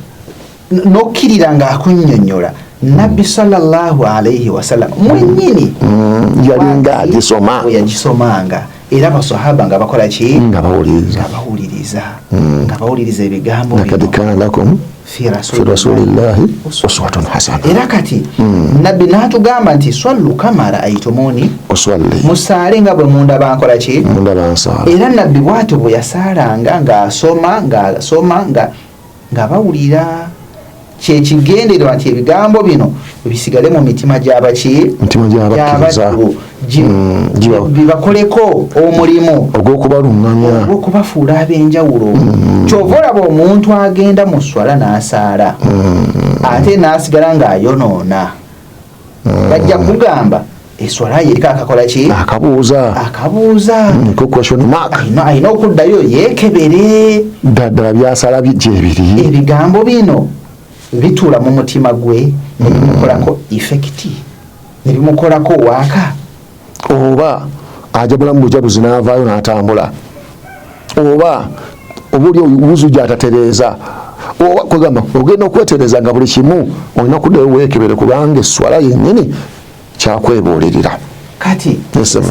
nokkirira ng'akunnyonnyola Nabbi sallallahu alaihi wasallam mwennyini Yalinga agisoma. Bwe yagisomanga, era basahaba nga bakola ki? Nga bawuliriza. Nga bawuliriza. bawuliriza hmm. nga bawuliriza ebigambo lakad kana lakum fi rasulillahi uswatun hasana era kati hmm. nabbi n'atugamba nti swallu kama raaitumuni usalli musaale nga bwe mundaba nkola ki mundaba nsaala era nabbi bwatyo bwe yasaalanga ng'asoma ng'asoma nga nga bawulira kyekigendererwa nti ebigambo bino bisigale mu mitima gyabaki mitima gy'abakkiriza mm, bibakoleko omulimu ogw'okubalungamya ogw'okubafuula ab'enjawulo mm. kyova olaba omuntu agenda mu swala n'asaala mm. ate n'asigala ng'ayonoona bajja kugamba eswala ye eriko akakola ki akabuuza akabuuza mm, question mark alina okuddayo yeekebere ddala byasala gyebiri ebigambo bino bituula mu mutima gwe nebimukolako mm. effect nebimukolako waaka oba ajabulamu bujabuzi n'avaayo n'atambula oba obuli wuzu gyatatereeza oba kwegamba ogenda okwetereza nga buli kimu olina kuddayo weekebere kubanga esswala yennyini kyakwebuulirira kati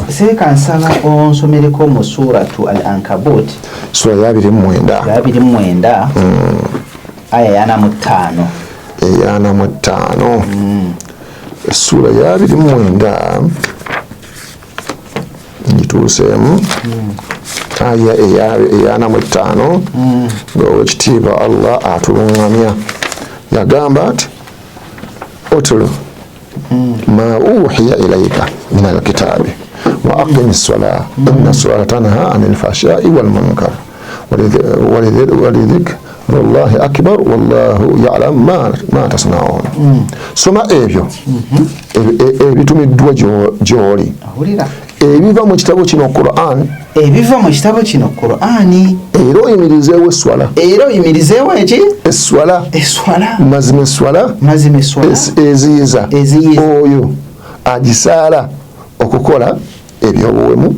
seeka nsaba onsomereko mu suratu al ankabut sura ya 29 ya 29 mm. aya ya 45 eya 45 mm. essuula ya 29 ngituuseemu mm. aya eyana mu ttaano mm. ng'owekitiibwa allah atulungamya yagamba nti utulu ma uhiya ilaika min alkitabi wa aqimi ssala inna ssalata tanha ani lfashai walmunkar walidhikrullahi akbar wallahu yalam ma tasnaun. Soma ebyo ebitumiddwa gyoli ebiva mu kitabo kino Qur'an ebiva mu kitabo kino Qur'ani era oyimirizeewo esswala era oyimirizeewo eki esswala esswala mazima esswala mazima esswala eziyiza eziyiza oyo agisaala okukola ebyobuwemu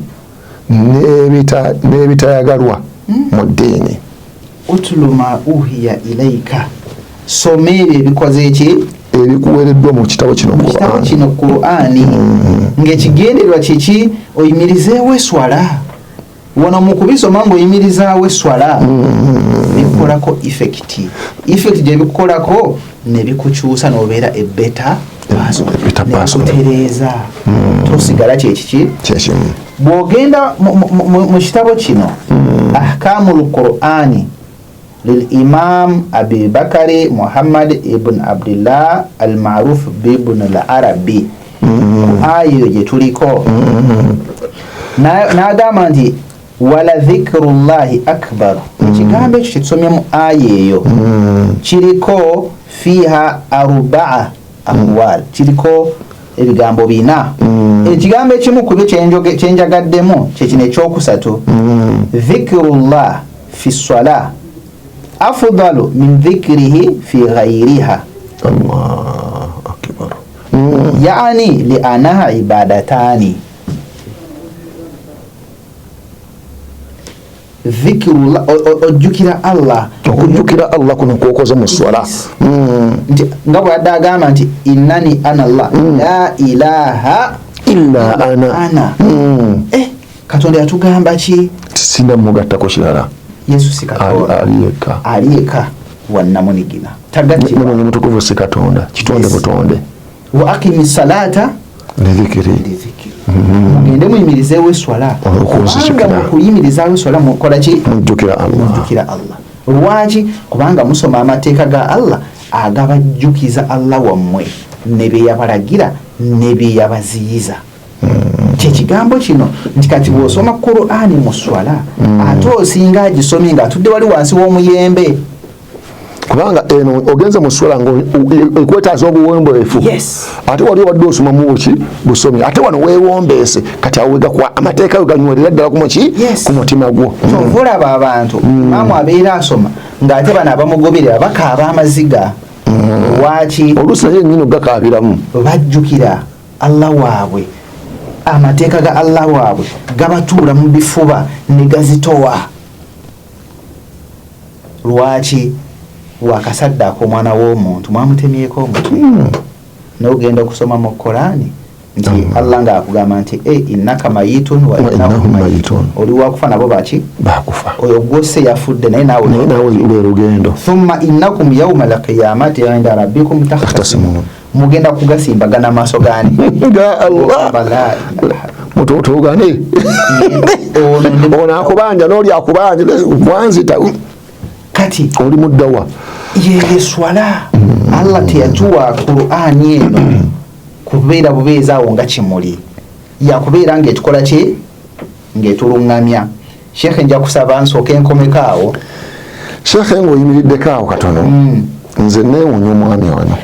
n'ebitayagalwa hmm. mu ddiini utulu ma uhiya ilaika soma ebyo ebikoze ki ebikuwereddwa mu kitabo kino mu kitabo kino Qur'ani mm. ng'ekigendererwa kiki oyimirizeewo eswala wano mu kubisoma ng'oyimirizaawo eswala mm. bikukolako effect effect gye bikukolako ne bikukyusa n'obeera a better nekutereeza mm. tosigala kyekiki kyekimu bw'ogenda mu kitabo kino ahkamu lqur'ani lilimam abi bakari muhammad ibn abdillah almaruf bibn al arabi mm. aya eyo gye tuliko mm. n'agamba nti wala dhikiru llahi akbar mm. ekigambo ekyo kyetusomye mu aya eyo kiriko fiiha arbaa aqwal kiriko ebigambo bina ekigambo ekimu ku byo kyenjagaddemu kyekino ekyokusatu dhikirullah fi ssalah afdalu min dhikrihi fi ghairiha Allahu akbar mm. yani lianaha ibadatani dhikirullah ojjukira Allah okujjukira Allah kuno kwokoze mu swala mm. nti nga bw'adde agamba nti innani ana Allah mm. la ilaha illa ana, ana. Mm. Eh, katonda yatugamba ki sina mugattako kirala yesu si katonda ali yekka ali yekka wannamunigina tagattibwa mwoyo mutukuvu si katonda kitonde butonde wa akimi salata lidhikiri mm-hmm. mugende muyimirizeewo eswala kubanga mukuyimirizaawo eswala mukola ki mujjukira allah mujjukira allah lwaki kubanga musoma amateeka ga allah agabajjukiza allah wammwe ne byeyabalagira ne byeyabaziyiza kyekigambo kino nti kati bwosoma qurani mu swala mm. ate osinga agisomye nga atudde wali wansi w'omuyembe kubanga eno ogenze mu swala nga ekwetaaza obuwombeefu ate wali obadde osoma muki busomi ate wano weewombeese kati awo wegakwa amateeka we ganywerera ddala kumuki ku mutima gwo kyova olaba abantu mm. maamu abeera asoma ng'ate bano abamugoberera bakaaba amaziga mm. lwaki oluusi naye nyini ogakaabiramu bajjukira Allah waabwe amateeka ga Allah waabwe gabatuula mu bifuba ne gazitowa lwaki wakasaddaaka omwana w'omuntu mwamutemyeko omutwe hmm. nogenda okusoma mu Korani Nti Allah ng'akugamba nti e innaka mayitun wa innahum mayitun, oli wakufa nabo baki bakufa. Oyo gwose yafudde naye naawe naye naawe lwe lugendo. Thumma innakum yawma alqiyamati inda rabbikum takhtasimun, mugenda kugasimbagana maaso gani? Ga Allah. Mututugane ono akubanja n'oli akubanja wanzita. Kati oli muddawa. Yeye swala Allah teyatuwa Qur'ani eno kubeera bubeezi awo nga kimuli, yakubeera ng'etukola ki, ng'etuluŋŋamya. Sheekhe, nja kusaba nsooke nkomeko awo. Sheekhe, ng'oyimiriddeko awo katono, nze neewuunya omwami ono.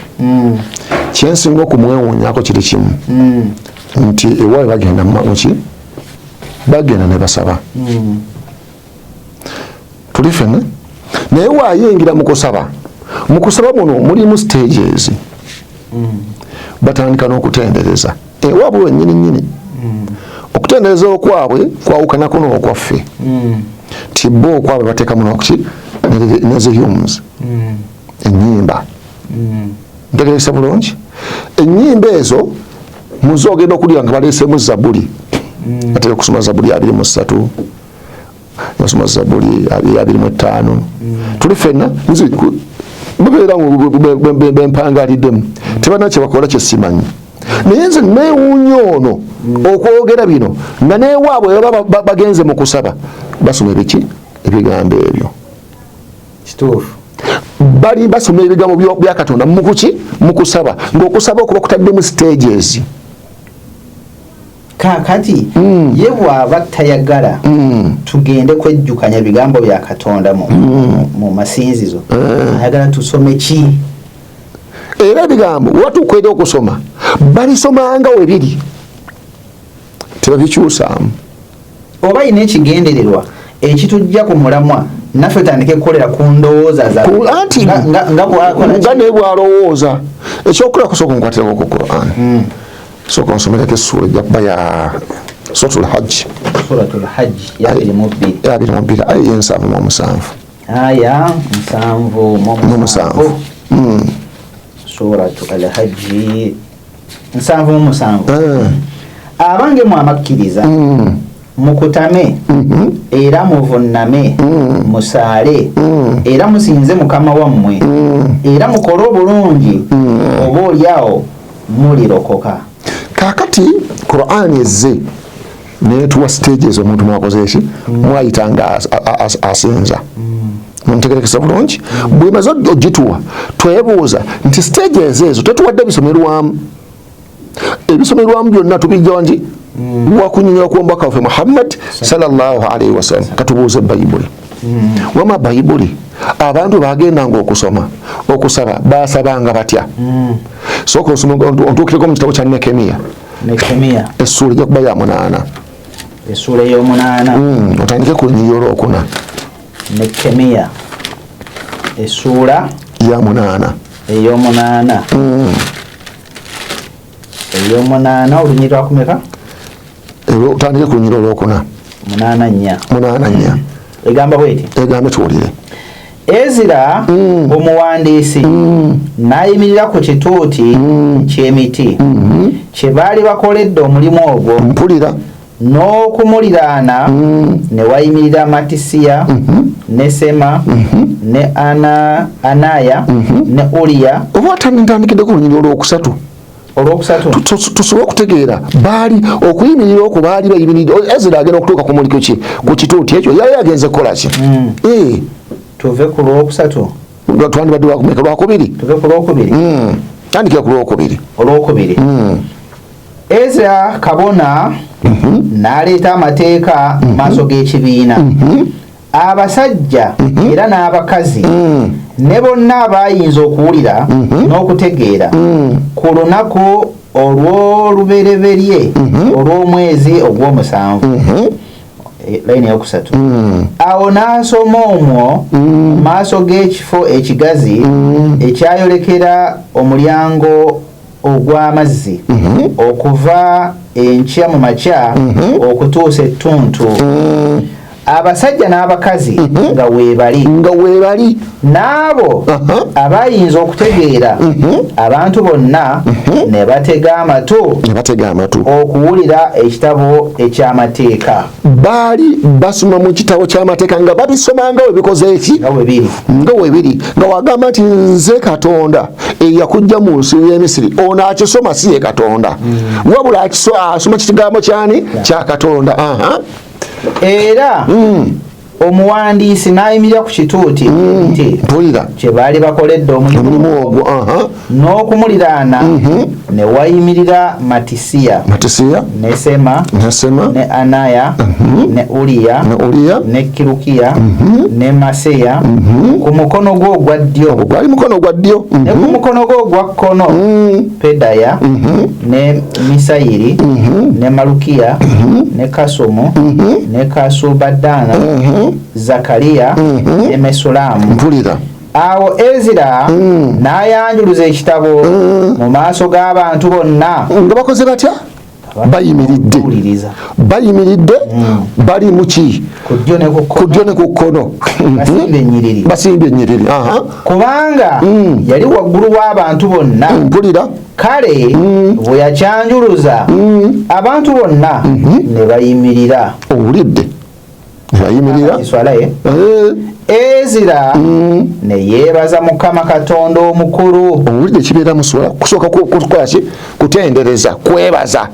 Kyensinga okumwewuunyako kiri kimu, nti ewaabwe bagenda muki, bagenda ne basaba. Tuli fenna, naye waayingira mu kusaba, mu kusaba muno mulimu stages. Batandika n'okutendereza ewaabwe wennyini nnyini. Okutendereza okwabwe kwawukanako n'okwaffe, ti bo okwabwe bateekamu nokuki neze hymns, ennyimba. Ntegeresa bulungi, ennyimba ezo muzo ogenda okulira nga baleesemu Zabuli. Batera okusoma Zabuli 23, basoma Zabuli 25. Tuli fenna, nze bubeera bempangaliddemu, tebalina kyebakola kyesimanyi, naye nze neewuunya ono okwogera bino nga newaabwe baba bagenze mu kusaba basoma ebiki, ebigambo ebyo. Kituufu. Bali basoma ebigambo bya Katonda mukuki, mukusaba, ng'okusaba okuba kutaddemu stages. Kaakati ye bw'aba tayagala tugende kwejjukanya bigambo bya Katonda mu masinzizo, ayagala tusome ki? Era ebigambo watukwera okusoma balisomanga we biri, tebabikyusaamu. Oba yina ekigendererwa ekitujja ku mulamwa, naffe tutandike kukolera ku ndowooza zaffe. Anti nga bw'akola nga naye bwalowooza. Ekyokulaba, kusooka nkwatirako ku Quran, sooka onsomereko essuula ejja kuba ya Suratul Hajj. Suratul Hajj ya 22. 22, aya 77. Aya 77. Mu musanvu. Suratu Alhajji 77. Abange mwe abakkiriza, mukutame era muvunname, musaale era musinze Mukama wammwe, era mukole obulungi, oba oliawo mulirokoka. Kaakati Qur'ani ezze netuwa stages omuntu mwakoze eki, mwayita nga asinza. Muntegerekesa bulungi, bwemaze ogituwa twebuuza nti stages ezo tetuwadde bisomerwamu, ebisomerwamu byonna tubijja nti wakunyonyola ku omubaka waffe Muhammad sallallahu alaihi wasallam. Katubuuze Bayibuli. Wama Bayibuli abantu bagendanga okusoma, okusaba basabanga batya? Sooka osoma ontuukireko mu kitabo kya Nekemiya. Nekemiya. Essuula ejja kuba ya 8. Essuula ey'omunaana. Otandike ku lunyiriri olwokuna. Nekemiya essuula ya 8. Ey'omunaana. Ey'omunaana, olunyiriri lwakumeka? Otandike ku lunyiriri olwokuna. 8 4. 8 4. Egamba bweti. Egambe tuwulire. Ezira omuwandiisi n'ayimirira ku kituuti ky'emiti kye baali bakoledde omulimu ogwo. Mpulira. N'okumuliraana ne wayimirira Matisiya ne Sema ne Anaya ne Uliya. Oba ntandikidde ku lunyiriri olwokusatu. Olwokusatu. Tusobole okutegeera baali okuyimirira okwo baali bayimiridde. Ezira agenda okutuuka ku muliko ki, ku kituuti ekyo, yali agenze kukola ki? Tuve ku lwokusatu. Twandibadde lwakumeka, lwakubiri. Tuve ku lwokubiri. Tandikira ku lwokubiri. Olwokubiri. Ezra kabona n'aleeta amateeka mu maaso g'ekibiina, abasajja era n'abakazi ne bonna abayinza okuwulira n'okutegeera, ku lunaku olw'olubereberye olw'omwezi ogw'omusanvu. Layini eyokusatu. Awo n'asoma omwo mu maaso g'ekifo ekigazi ekyayolekera omulyango ogw'amazzi, okuva enkya mu makya okutuusa ettuntu. Abasajja n'abakazi nga weebali, nga weebali, n'abo abayinza okutegeera, abantu bonna ne batega amatu, ne batega amatu okuwulira ekitabo eky'amateeka. Baali basoma mu kitabo ky'amateeka nga babisoma nga webikoze eki, nga bwe biri, nga webiri, nga wagamba nti nze Katonda eyakujja mu nsi y'Emisiri. Ono akisoma si ye Katonda, wabula asoma kigambo kyani? Kya Katonda. Era omuwandiisi n'ayimirira ku kituuti nti Mpulira. kye baali bakoledde omulimu omulimu ogwo. N'okumuliraana ne wayimirira Matisiya, Matisiya, ne Sema, ne Sema, ne Anaya, ne Uliya, ne Uliya, ne Kirukiya, ne Maseya ku mukono gwe ogwa ddyo, ogwo gwali mukono gwa ddyo, ne ku mukono gwe ogwa kkono Pedaya, ne Misayiri, ne Malukiya, ne Kasumu, ne Kasubaddaana, Zakariya ne Mesulaamu. Mpulira. Awo Ezira n'ayanjuluza ekitabo mu maaso g'abantu bonna. Nga bakoze batya? Bayimiridde. Okuwuliriza. Bayimiridde, bali muki? Ku ddyo ne ku ku kkono. Ddyo ne ku kkono. Basimbye ennyiriri. Basimbye ennyiriri. Kubanga yali waggulu w'abantu bonna. Mpulira. Kale bwe yakyanjuluza, abantu bonna ne bayimirira. Owulidde, nebayimirira. Eswala ye. Ezira ne yeebaza Mukama Katonda omukulu. Owulidde, kibeera muswala kusooka kukola ki? Kutendereza, kwebaza.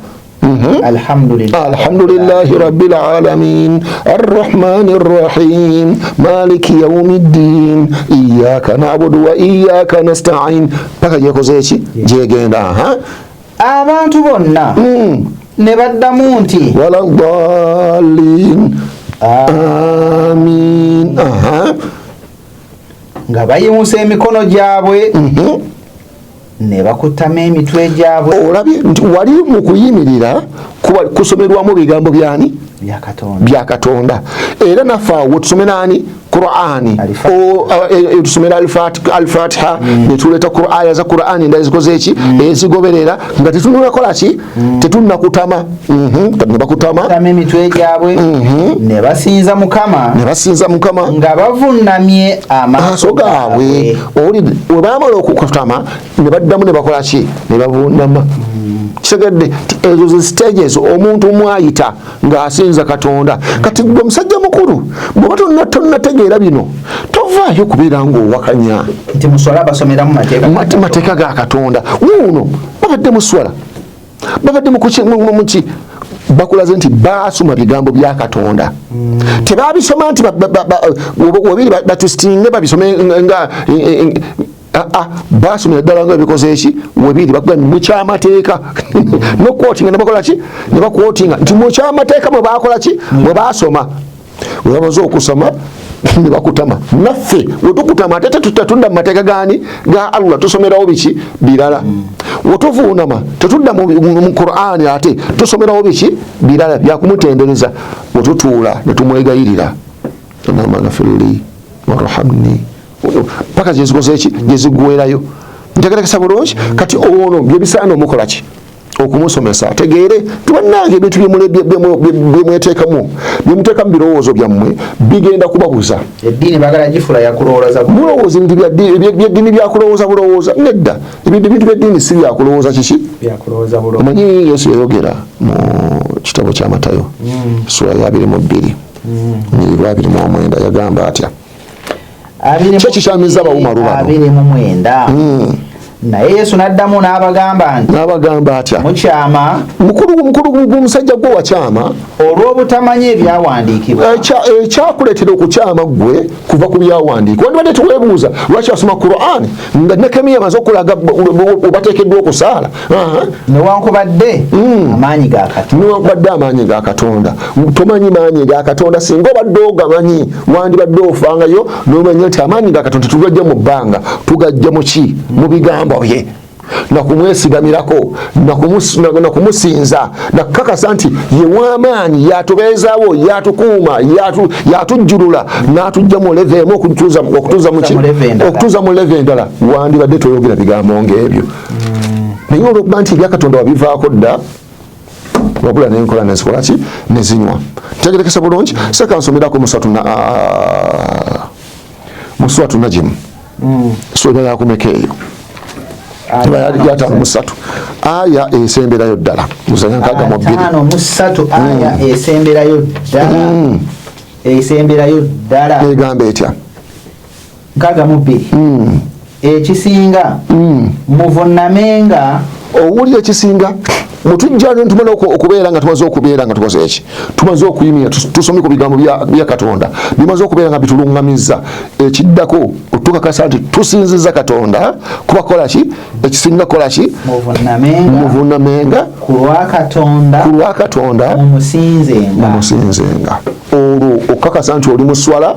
Alhamdulillah. Alhamdulillahi rabbil alamin, arrahmani rrahim, maliki yaumi ddin, iyaka nabudu wa iyaka nastain, paka gyekoze eki, gyegenda. Aha. Abantu bonna ne baddamu nti wala ddallin, amin. Aha. Nga bayimusa emikono gyabwe ne bakutama emitwe gyabwe. Olabye nti wali mu kuyimirira kuba kusomerwamu bigambo byani? Bya Katonda. Bya Katonda. Era naffe awo tusomera ani? Qur'ani. Tusomera Alfatiha, netuleeta aya za Qur'ani endala zikoze eki, ezigoberera, nga tetunakola ki? Tetunnakutama. Ne bakutama. Bakutama emitwe gyabwe ne basinza Mukama. Ne basinza Mukama. Nga bavunamye amaaso amaaso gaabwe. Owulidde, we bamala okukutama ne baddamu ne bakola ki? Ne bavunama. Kitegedde nti ezo ze stages omuntu mwayita ng'asinza Katonda. Kati gwe musajja mukulu, bw'oba tonnategeera bino, tovaayo kubeera ng'owakanya nti muswala basomeramu mateeka. Mateeka ga Katonda. Wuuno babadde muswala, babadde muki, bakulaze nti baasoma bigambo bya Katonda. Tebabisoma nti webiri batwistinge babisome nga basomera ddala nga bikoze eki, webiri. Bakugambye mukyamateeka nokwotinga, nebakola ki? Ne bakwotinga nti mukyamateeka mwe bakola ki, mwe basoma. We bamaze okusoma ne bakutama. Naffe wetukutama ate tetudda mu mateeka gani? Ga Allah. Tusomerawo biki birala. Wetuvuunama tetudda mu Qur'ani, ate tusomerawo biki birala byakumutendereza. Wetutuula ne tumwegayirira, Allahumma ghfirli warhamni, paka gyezikoze eki, gyezigwerayo. Ntegerekesa bulungi? Kati ono byebisaana omukola ki? Okumusomesa ategeere tibannange ebintu byemweteekamu, byemuteeka mu birowoozo byammwe bigenda kubabuza. Eddiini bagala gifula yakulowooza. Mulowooza ebintu byeddiini byakulowooza bulowooza. Nedda, ebintu byeddiini si byakulowooza kiki. Byakulowooza bulowooza. Omanyi Yesu yayogera mu kitabo kya Matayo, sura ya 22, lwa 29, yagamba atya? Kyo kikyamiza abawumalu bano. 29. Naye Yesu n'addamu n'abagamba nti N'abagamba atya? Mukyama. Mukulu, mukulu gw'omusajja gwe wakyama olw'obutamanya ebyawandiikibwa. Ekyakuleetera okukyama ggwe kuva ku byawandiikibwa. Wandibadde teweebuuza lwaki wasoma Quran nga Nekemiya amaze okulaga obateekeddwa okusaala. Newankubadde amaanyi ga Katonda. Newankubadde amaanyi ga Katonda, tomanyi maanyi ga Katonda. Singa obadde ogamanyi, wandibadde ofangayo nomanya nti amaanyi ga Katonda tetugajja mu bbanga, tugajja mu ki? Mu bigambo bye, nakumwesigamirako, nakumusinza, nakukakasa nti ye w'amaanyi, yatubeezaawo, yatukuuma, yatujjulula n'atujja mu level emu okutuuza mu level endala. Wandibadde toyogera bigambo ng'ebyo, naye olwokuba nti ebya Katonda wabivaako dda. Wabula nenkola nenzikola ki nezinywa. Ntegerekesa bulungi. Seka nsomerako musatu na musuratu Najm. Sura yakumeka eyo? Eba yali 53 aya esemberayo ddala. Muzanya 62. 53 aya esemberayo ddala. Esemberayo ddala. Egamba etya? 62. Ekisinga muvunnamenga. Owulira ekisinga mutujja ntumala okubeera nga tumaze okubeera nga tukoze eki, tumaze okuyimirira, tusomye ku bigambo bya Katonda, bimaze okubeera nga bituluŋŋamizza. Ekiddako otukakasa nti tusinziza Katonda kuba kola ki? Ekisinga kola ki? Muvunnamenga ku lwa Katonda, ku lwa Katonda mumusinzenga. Mumusinzenga. Olwo okukakasa nti oli mu swala,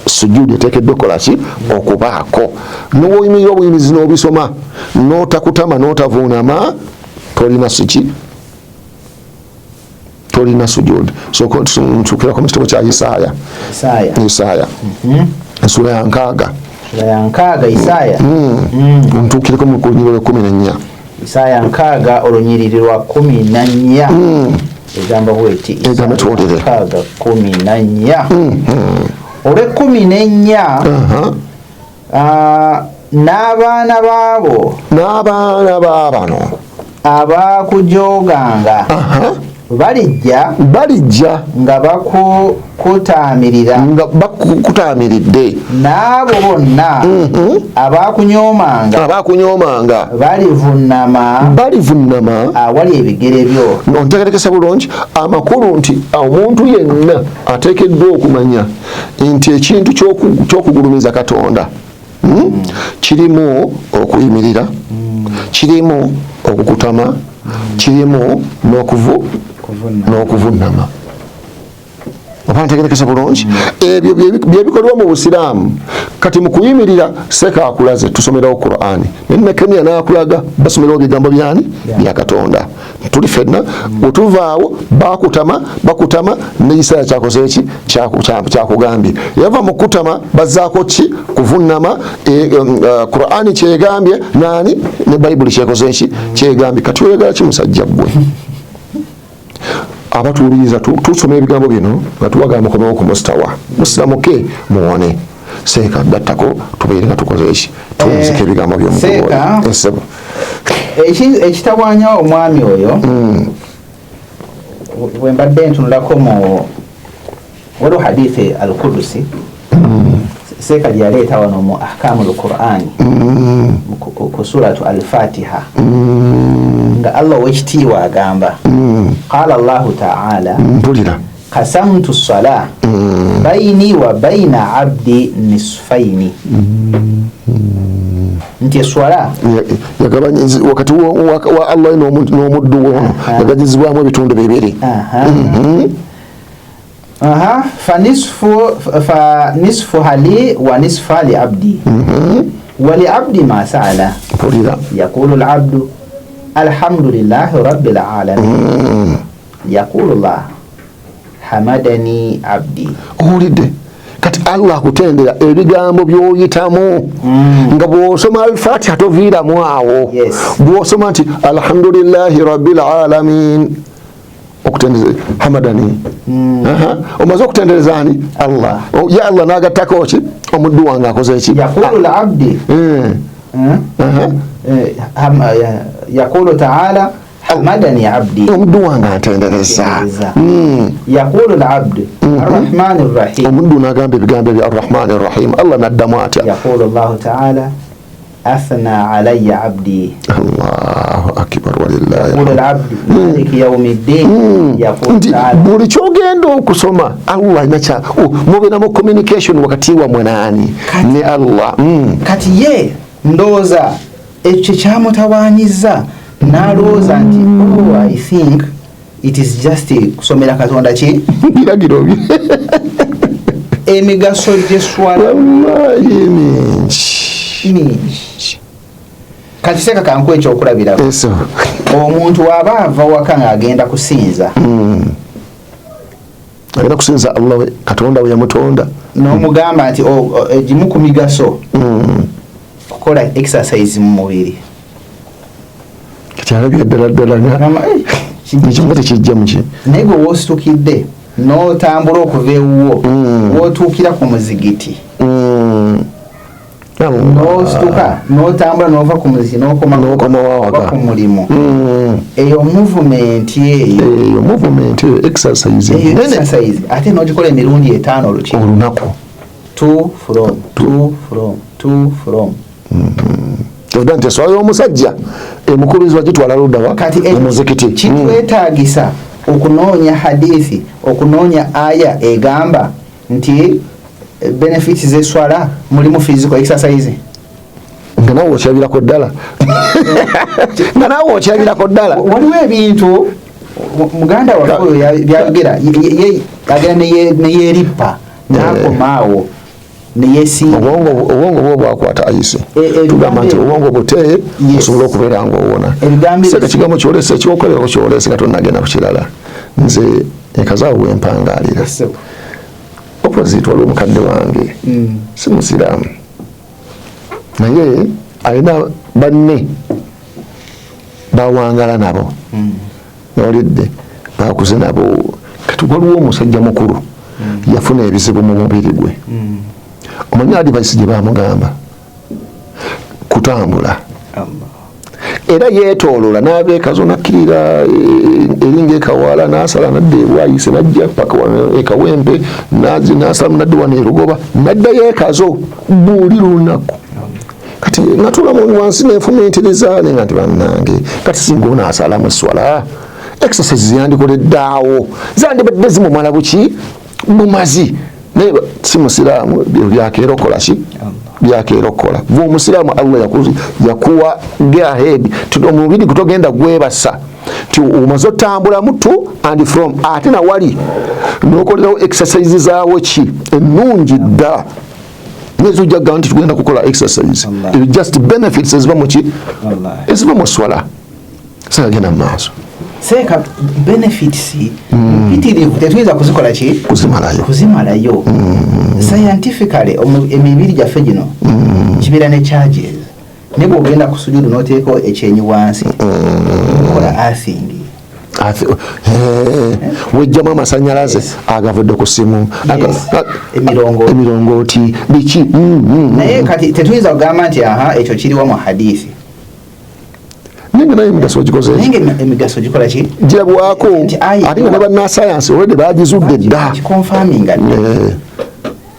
sujudi eteekeddwa okukola ki? Okubaako. N'oyimirira obuyimirizi n'obisoma, n'otakutama n'otavuunama, tolina suki, tolina sujudi. Nsuukirako mu kitabo kya Isaaya. Isaaya essuula ya 60. Sura ya 60 Isaaya. Ntuukireko mu lunyiriri lwa 14. Isaaya 60 olunyiriri lwa 14. Egamba bweti. Egamba tuwulire. 60 14. Olw'ekkumi n'ennya, n'abaana baabo, N'abaana baabano abakujooganga balijja, Balijja nga bakukutaamirira, nga bakukutaamiridde, n'abo bonna abakunyoomanga, abakunyoomanga balivunnama, balivunnama awali ebigere byo. Ontegerekesa bulungi amakulu nti omuntu yenna ateekeddwa okumanya nti ekintu ky'okugulumiza Katonda, kirimu okuyimirira, kirimu okukutama, kirimu n'okuvunnama. Oba ntegerekesa bulungi, ebyo byebikolebwa mu Busiraamu. Kati mu kuyimirira, seeka akulaze tusomerawo Qur'ani, ne Nekemiya n'akulaga basomerawo bigambo byani? Bya Katonda. Tuli fenna wetuvaawo bakutama, bakutama ne Isaaya kyakoze eki kyakugambye yava mu kutama bazzaako ki? Kuvunnama. Qur'ani kyegambye nani ne Bayibuli kyekoze eki kyegambye. Kati oyagala ki musajja ggwe? Abatuwuliriza, tusoma ebigambo bino nga tubagamba mukomewo ku mustawa, musiramuke muwone. Seeka gattako tubeere nga tukoze eki tuwunzika ebigambo by'omukulu. Esebo. Ekitawaanya omwami oyo, bwe mbadde ntunulako mu waliwo hadithi al-Qudusi seeka gye yaleeta wano mu ahkamu l-Qur'ani ku suratu al-Fatiha, nga Allah ow'ekitiibwa agamba, qala Allahu ta'ala, Mpulira. Qasamtu sala baini wa baina abdi nisfaini, nti eswala Yagabanya wakati wa Allah n'omuddu we ono, yaganyizibwamu ebitundu bibiri. Aha, fa nisfuha li wa nisfa li abdi wa li abdi ma sa'ala. Mpulira. Yaqulu al-abdu alhamdulillahi rabbil alamin. Yaqulu Allah hamadani abdi. Owulidde? Kati Allah akutendera ebigambo by'oyitamu nga bw'osoma Alfatiha toviiramu awo. Bw'osoma nti alhamdulillahi rabbil alamin, okutendereza hamadani. Aha. Omaze okutendereza ani? Allah. Ya Allah n'agattako ki? Omuddu wange akoze ki? Yaqulu al-abdi. Aha. Yaqulu ta'ala hamadani abdi. Omuddu wange antendereza. Antendereza. Yaqulu al-abdu arrahmani rrahim. Omuddu n'agamba ebigambo ebyo arrahmani rrahim. Allah n'addamu atya? Yaqulu Allahu ta'ala athna alayya abdi. Allahu akbar walillahi Yaqulu alhamd. al-abdu maliki yawmi ddin. Yaqulu Nti ta'ala buli kyogenda okusoma Allah alina kya mubeera mu communication wakati wammwe naani? Ne Allah. Kati ye ndowooza ekyo kyamutawaanyizza n'alowooza nti oh, I think it is just kusomera Katonda ki biragiro bye. Emigaso gy'esswala Wallahi mingi. Mingi. Kati seeka kankuwa ekyokulabirako. Eso. Omuntu w'aba ava waka ng'agenda kusinza, Agenda kusinza Allah we, Katonda we yamutonda, n'omugamba nti egimu ku migaso kukola exercise mu mubiri. Kati alabye ddala ddala nga Gamba, Ekimu tekijja muki. Naye gwe woositukidde n'otambula okuva ewuwo, wootuukira ku muzigiti, n'osituka n'otambula n'ova ku muzigiti n'okoma N'okoma wawaka. ku mulimu, eyo movement eyo, Eyo movement, eyo exercise eyo nene. Exercise, ate n'ogikola emirundi 5 olukiro. Olunaku. To, from, to, from, to, from. Kyova nti eswala y'omusajja emukubirizwa gitwala luddawa? Kati Mu muzikiti. Kitwetaagisa okunoonya hadithi, okunoonya aya egamba nti benefits z'eswala mulimu physical exercise? Nga nawe okyabirako ddala, nga nawe okyabirako ddala. Waliwo ebintu muganda waffe oyo byayogera, ye agenda neyerippa n'akomaawo neyesimba. Obwongo bwo bwakwata ayise. Tugamba nti obwongo bute osobola okubeera ngaowona. Seka ekigambo kyolese, ekyokolerako kyolese nga tonagenda ku kirala. Nze ekazaawo wempangalira opposite waliwo mukadde wange, si musiraamu, naye alina banne bawangala nabo, nolidde bakuze nabo. Kati waliwo omusajja mukulu yafuna ebizibu mu mubiri gwe. Omanyi advice gye bamugamba? Kutambula. Era yeetoolola n'abeekazo, nakkirira eringa ekawala, n'asala nadda ebwayise, najja paka wano ekawempe, n'asalamu nadda wano erugoba, naddayo ekazo buli lunaku. Kati natula mu wansi nenfumiitiriza nenga nti bannange, kati singa ono asalamu eswala, exercise yandikoleddaawo zandibadde zimumala buki bumazi. Naye si musiraamu, byakeera okukola ki? Byakeera okukola. Gwe omusiraamu, Allah yakuwa go ahead ti omubiri gutogenda gwebasa, ti omaze otambulamu to and from, ate nawali nokolerawo exercise zaawo ki ennungi dda nezojja kugamba nti tugenda kukola exercise. Allah. Ebyo just benefits eziva muki? Wallahi. Eziva mu swala. Sagenda mu maaso. Seeka, benefits mpitirivu, tetuyinza kuzikola ki? Kuzimalayo. Kuzimalayo. Scientifically, emibiri gyaffe gino kibeera ne charges, ne bwogenda ku sujudu n'oteekawo ekyenyi wansi, okola earthing. Wejjamu amasanyalaze agavudde ku simu. Emirongooti. Emirongooti biki. Naye kati tetuyinza kugamba nti aha, ekyo kiriwo mu hadithi. Naye nga naye emigaso ogikoze. Naye nga emigaso gikola ki? Girabwako. Nti aya Ate nga ne bannasayansi olwedde bagizudde dda. Kiconfirminga dda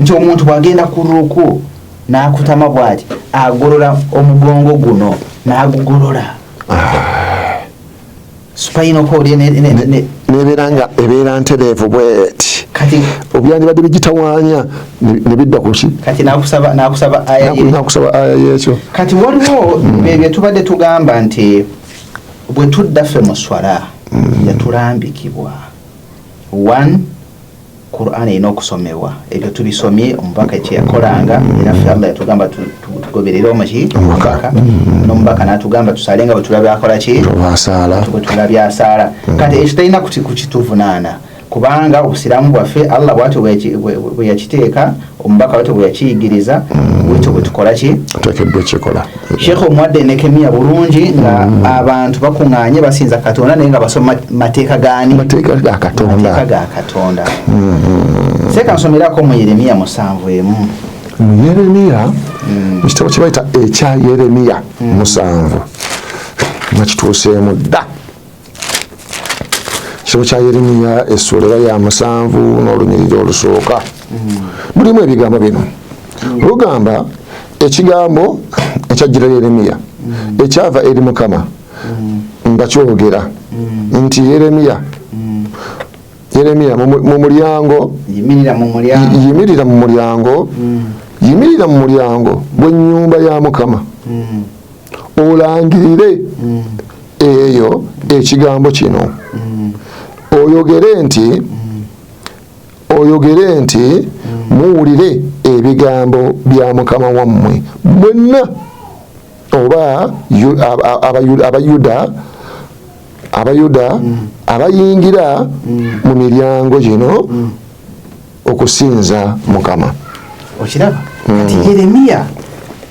nti omuntu bw'agenda ku ruku n'akutama bw'ati, agolola omugongo guno n'agugolola, spinal cord Nebeera nga ebeera ntereevu bweti. Kati obyandibadde bigitawaanya ne bidda ku ki? Kati nakusaba aya Nakusaba aya y'ekyo. Kati waliwo bye tubadde tugamba nti bwe tudda ffe mu swala yatulambikibwa, one, Quran erina okusomebwa. Ebyo tubisomye, omubaka kyeyakolanga, era ffe Allah yatugamba tugoberere omuki? Omubaka. N'omubaka n'atugamba tusaale nga bwe tulabye akola ki? Obasaala. Bwe tulabye asaala. Kati ekyo talina kukituvunaana, kubanga obusiraamu bwaffe Allah bwatyo bwe yakiteeka, omubaka bwatyo bwe yakiyigiriza, bwetyo bwe tukola ki? Oteekeddwa ekikola. Sheekh omuwadde Nekemiya bulungi, nga abantu bakuŋŋaanye basinza Katonda, naye nga basoma mateeka gaani? Mateeka ga Katonda. Mateeka ga Katonda. Seeka, nsomerako mu Yeremiya 7:1. Mu Yeremiya, mu kitabo kye bayita ekya Yeremiya 7, nga kituuseemu dda. Kitabo kya Yeremiya, essuula era ya 7 n'olunyiriri olusooka, mulimu ebigambo bino. Lugamba, ekigambo ekyajjira Yeremiya ekyava eri Mukama nga kyogera nti, Yeremiya, Yeremiya, mu mulyango, Yimirira mu mulyango. Yimirira mu mulyango, yimirira mu mulyango gw'ennyumba ya Mukama, olangirire eyo ekigambo kino, oyogere nti, oyogere nti, muwulire ebigambo bya Mukama wammwe mwenna, oba Abayuda abayingira mu miryango gino okusinza Mukama. Okiraba? Kati Yeremiya,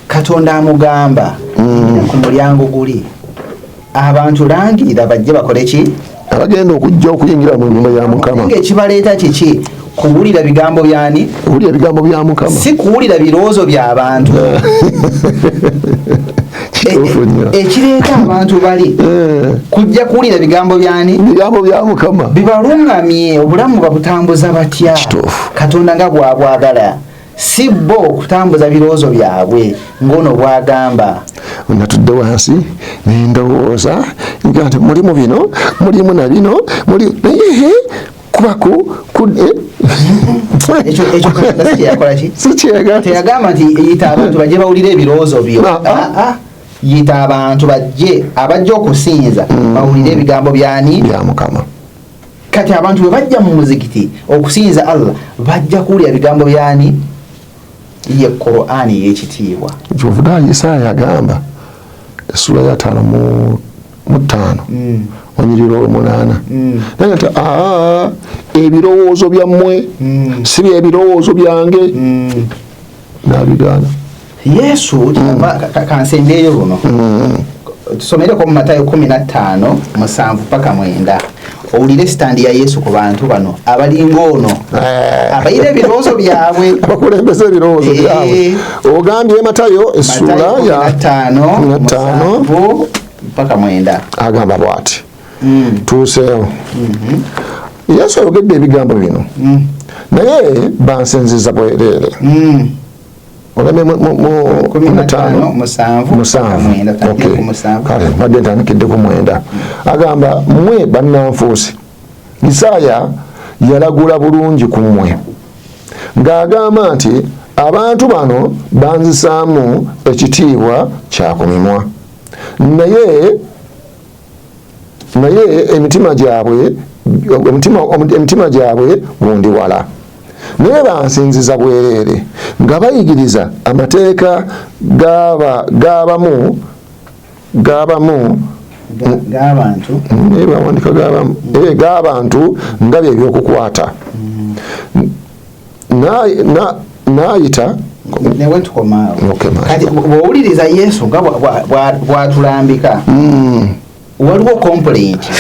Katonda amugamba, "Yimirira ku mulyango guli, abantu langirira bajje bakole ki?" Abagenda okujja okuyingira mu nyumba ya Mukama. Ekibaleeta kiki? Kuwulira bigambo byani? Kuwulira bigambo bya Mukama, si kuwulira birowoozo by'abantu. Ekireeta abantu bali kujja kuwulira bigambo byani? Bigambo bya Mukama bibalungamye, obulamu babutambuza batya Katonda nga bwabwagala, si bo okutambuza birowoozo byabwe ng'ono bwagamba. Natudde wansi nendowooza nga nti mulimu bino, mulimu na bino, muli naye kubaku ekyo Katonda si kyeyakola ki? Si kyeyagala. Teyagamba nti yita abantu bajje bawulire ebirowoozo byo. Yita abantu bajje, abajja okusinza bawulire ebigambo byani? Bya Mukama. Kati abantu bwe bajja mu muzikiti okusinza Allah bajja kuwulira bigambo byani? Ye Qur'ani ey'ekitiibwa. Kyovuda Isaaya yagamba essula ya 55 onyiriro 8 naye nti ebirowoozo byammwe si byebirowoozo byange. Nabigaana. Yesu kansembeeyo luno tusomereko mu Matayo 15:7 paka 9 owulire sitandi ya Yesu ku bantu bano abalinga ono abayira ebirowoozo byabwe, abakulembeza ebirowoozo byabwe. Ogambye Matayo essula ya 15:7 paka 9 agamba bw'ati, tuuseewo. Yesu ayogedde ebigambo bino, naye bansinziza bwereere. Oleme 5:7. Kale mbadde ntandikidde ku 9. Agamba mmwe bannanfuusi, Isaaya yalagula bulungi ku mmwe ng'agamba nti abantu bano banzisaamu ekitiibwa kya ku mimwa, naye emitima gyabwe gundi wala. Naye bansinziza bwereere nga bayigiriza amateeka g'abamu g'abantu nga bye by'okukwata. N'ayita kati bw'owuliriza Yesu nga bw'atulambika, waliwo complaint.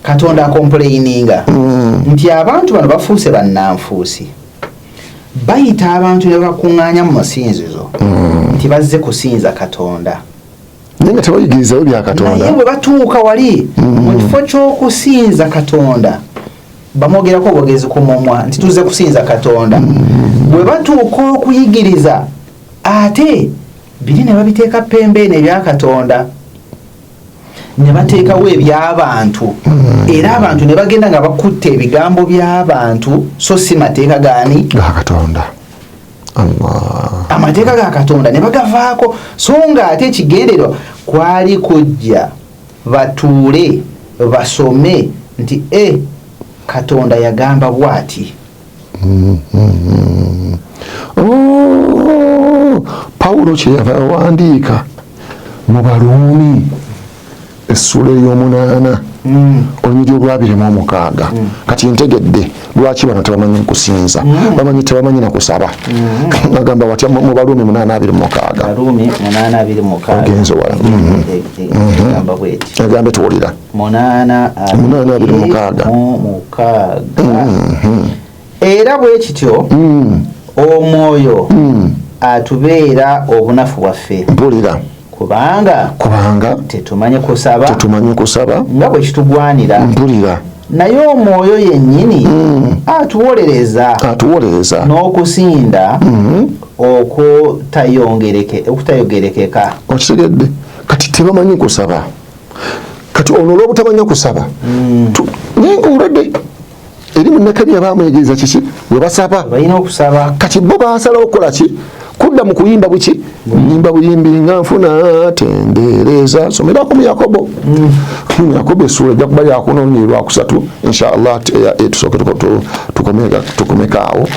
Katonda akomplaininga nti abantu bano bafuuse bannanfuusi, bayita abantu ne bakuŋŋaanya mu masinzizo nti bazze kusinza Katonda, naye nga tebayigirizayo bya Katonda. Naye bwe batuuka wali mu kifo ky'okusinza Katonda bamwogerako obwogezi ku mumwa nti tuzze kusinza Katonda. Bwe batuuka okuyigiriza ate biri ne babiteeka pembeeni ebya Katonda, ne bateekawo eby'abantu, era abantu ne bagenda nga bakutte ebigambo by'abantu, so si mateeka gaani? Ga Katonda. Amateeka ga Katonda ne bagavaako, so nga ate ekigendererwa kwali kujja batuule basome nti Katonda yagamba bw'ati. Pawulo kyeyava awandiika mu Baruumi essula ey'omunaana olunyiriri olwabiri mu omukaaga. Kati ntegedde lwaki bano tebamanyi kusinza, bamanyi tebamanyi na kusaba. Agamba watya mu Baruumi 8:26? Baruumi 8:26. Ogenze wala. Agambe tuwulira. 8:26. Era bwe kityo omwoyo atubeera obunafu bwaffe. Mpulira. Kubanga tetumanyi kusaba, tetumanyi kusaba nga bwe kitugwanira. Mpulira. Naye omwoyo yennyini atuwolereza, atuwolereza n'okusinda okutayogerekeka. Okitegedde? Kati tebamanyi kusaba. Kati ono olw'obutamanya kusaba, naye ng'olwedde eri munnakabya bamuyigiriza kiki bwe basaba, balina okusaba. Kati bo basalawo okukola ki? Kudda mu kuyimba buki? Nyimba buyimbi nga nfuna tendereza. Somerako mu Yakobo. Mu Yakobo essuula ejja kuba yakuna olunyiriri lwakusatu inshallah, tusooke tukomeko awo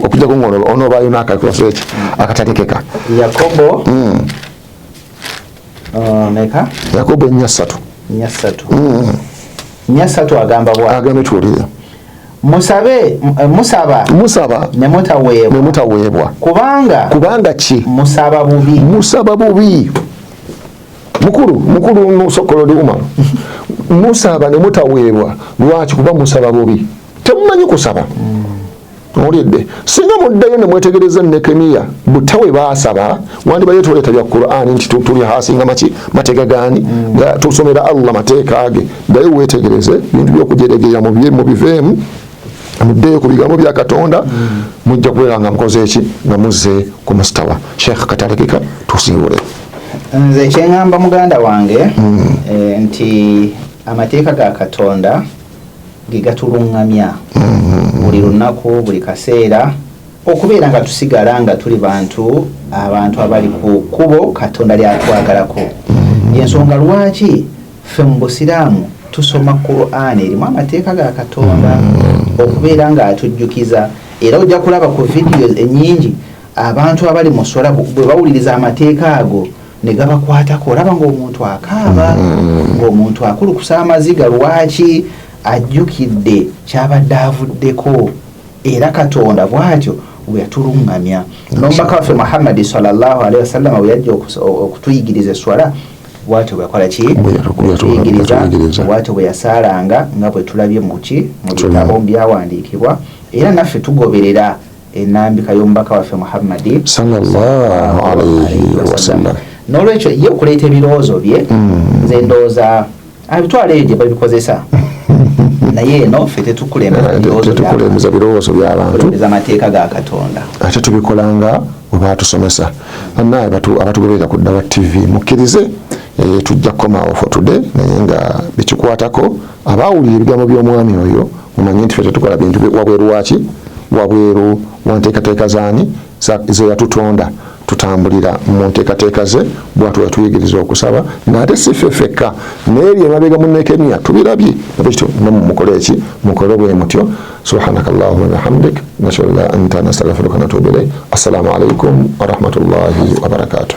okujjako ng'onoobaayo n'akakoso eki akatalekeka. Yakobo meka? Yakobo 4:3. 4:3. 4:3 agamba bw'ati. Agambe tuwulire. Musabe, musaba, musaba ne mutaweebwa, ne mutaweebwa. Kubanga ki? Musaba bubi. Musaba bubi. Mukulu musokololi Umar. Musaba ne mutaweebwa. Lwaki? Kuba musaba bubi, temumanyi kusaba. Owulidde? Singa muddayo ne mwetegereza Nekemiya butawe baasaba, wandibadde tuleeta bya Qur'ani nti tuli hasinga maki mateeka gaani, tusomera Allah mateeka ge. Ddayo weetegereze bintu by'okujeregerera mubiveemu, muddeyo ku bigambo bya Katonda, mujja kubeera nga mukoze eki, nga muzze ku mustawa. Sheikh Katalekeka, tusiibule. Nze kyeŋŋamba muganda wange nti amateeka ga Katonda ge gatuluŋŋamya buli lunaku, buli kaseera, okubeera nga tusigala nga tuli bantu, abantu abali ku kkubo Katonda lyatwagalako. Yensonga lwaki ffe mu Busiraamu tusoma Qur'ani erimu amateeka ga Katonda okubeera nga atujjukiza. Era ojja kulaba ku vidiyo ennyingi abantu abali mu swala bwe bawuliriza amateeka ago ne gabakwatako, olaba ng'omuntu akaaba, ng'omuntu akulukusa amaziga. Lwaki? Ajjukidde kyabadde avuddeko. Era Katonda bw'atyo bwe yatuluŋŋamya n'omubaka waffe Muhammadi sallallahu alaihi wasallama bwe yajja okutuyigiriza esswala, bw'atyo bwe yakola ki? Bwe yatuyigiriza, bw'atyo bwe yasaalanga, nga bwe tulabye muki mu bitabo mu byawandiikibwa. Era naffe tugoberera enambika y'omubaka waffe Muhammadi sallallahu alaihi wasallam. N'olwekyo ye okuleeta ebirowoozo bye, nze ndowooza abitwala eyo gye babikozesa, naye eno ffe tetukulembeza birowoozo by'abantu. Tetukulembeza birowoozo by'abantu. Tukulembeza amateeka ga Katonda. Ate tubikolanga bwe batusomesa. Bannaye abatugoberera ku Dawa TV, mukkirize, tujja kukomaawo for today, naye nga bikikwatako abaawulira ebigambo by'omwami oyo, mumanye nti ffe tetukola bintu wabweru waki, wabweru wa nteekateeka zaani ze yatutonda. Tutambulira mu nteekateeka ze, bwatyo yatuyigiriza okusaba, naate si ffe ffekka, n'eri emabega mu Nekemiya tubirabye. Nabwekityo namwe mukole eki, mukole bwe mutyo. Subhanaka allahumma bihamdik, nashhadu an la anta, nastaghfiruka natubu ilayk. Assalamu alaikum warahmatullahi wabarakatuh.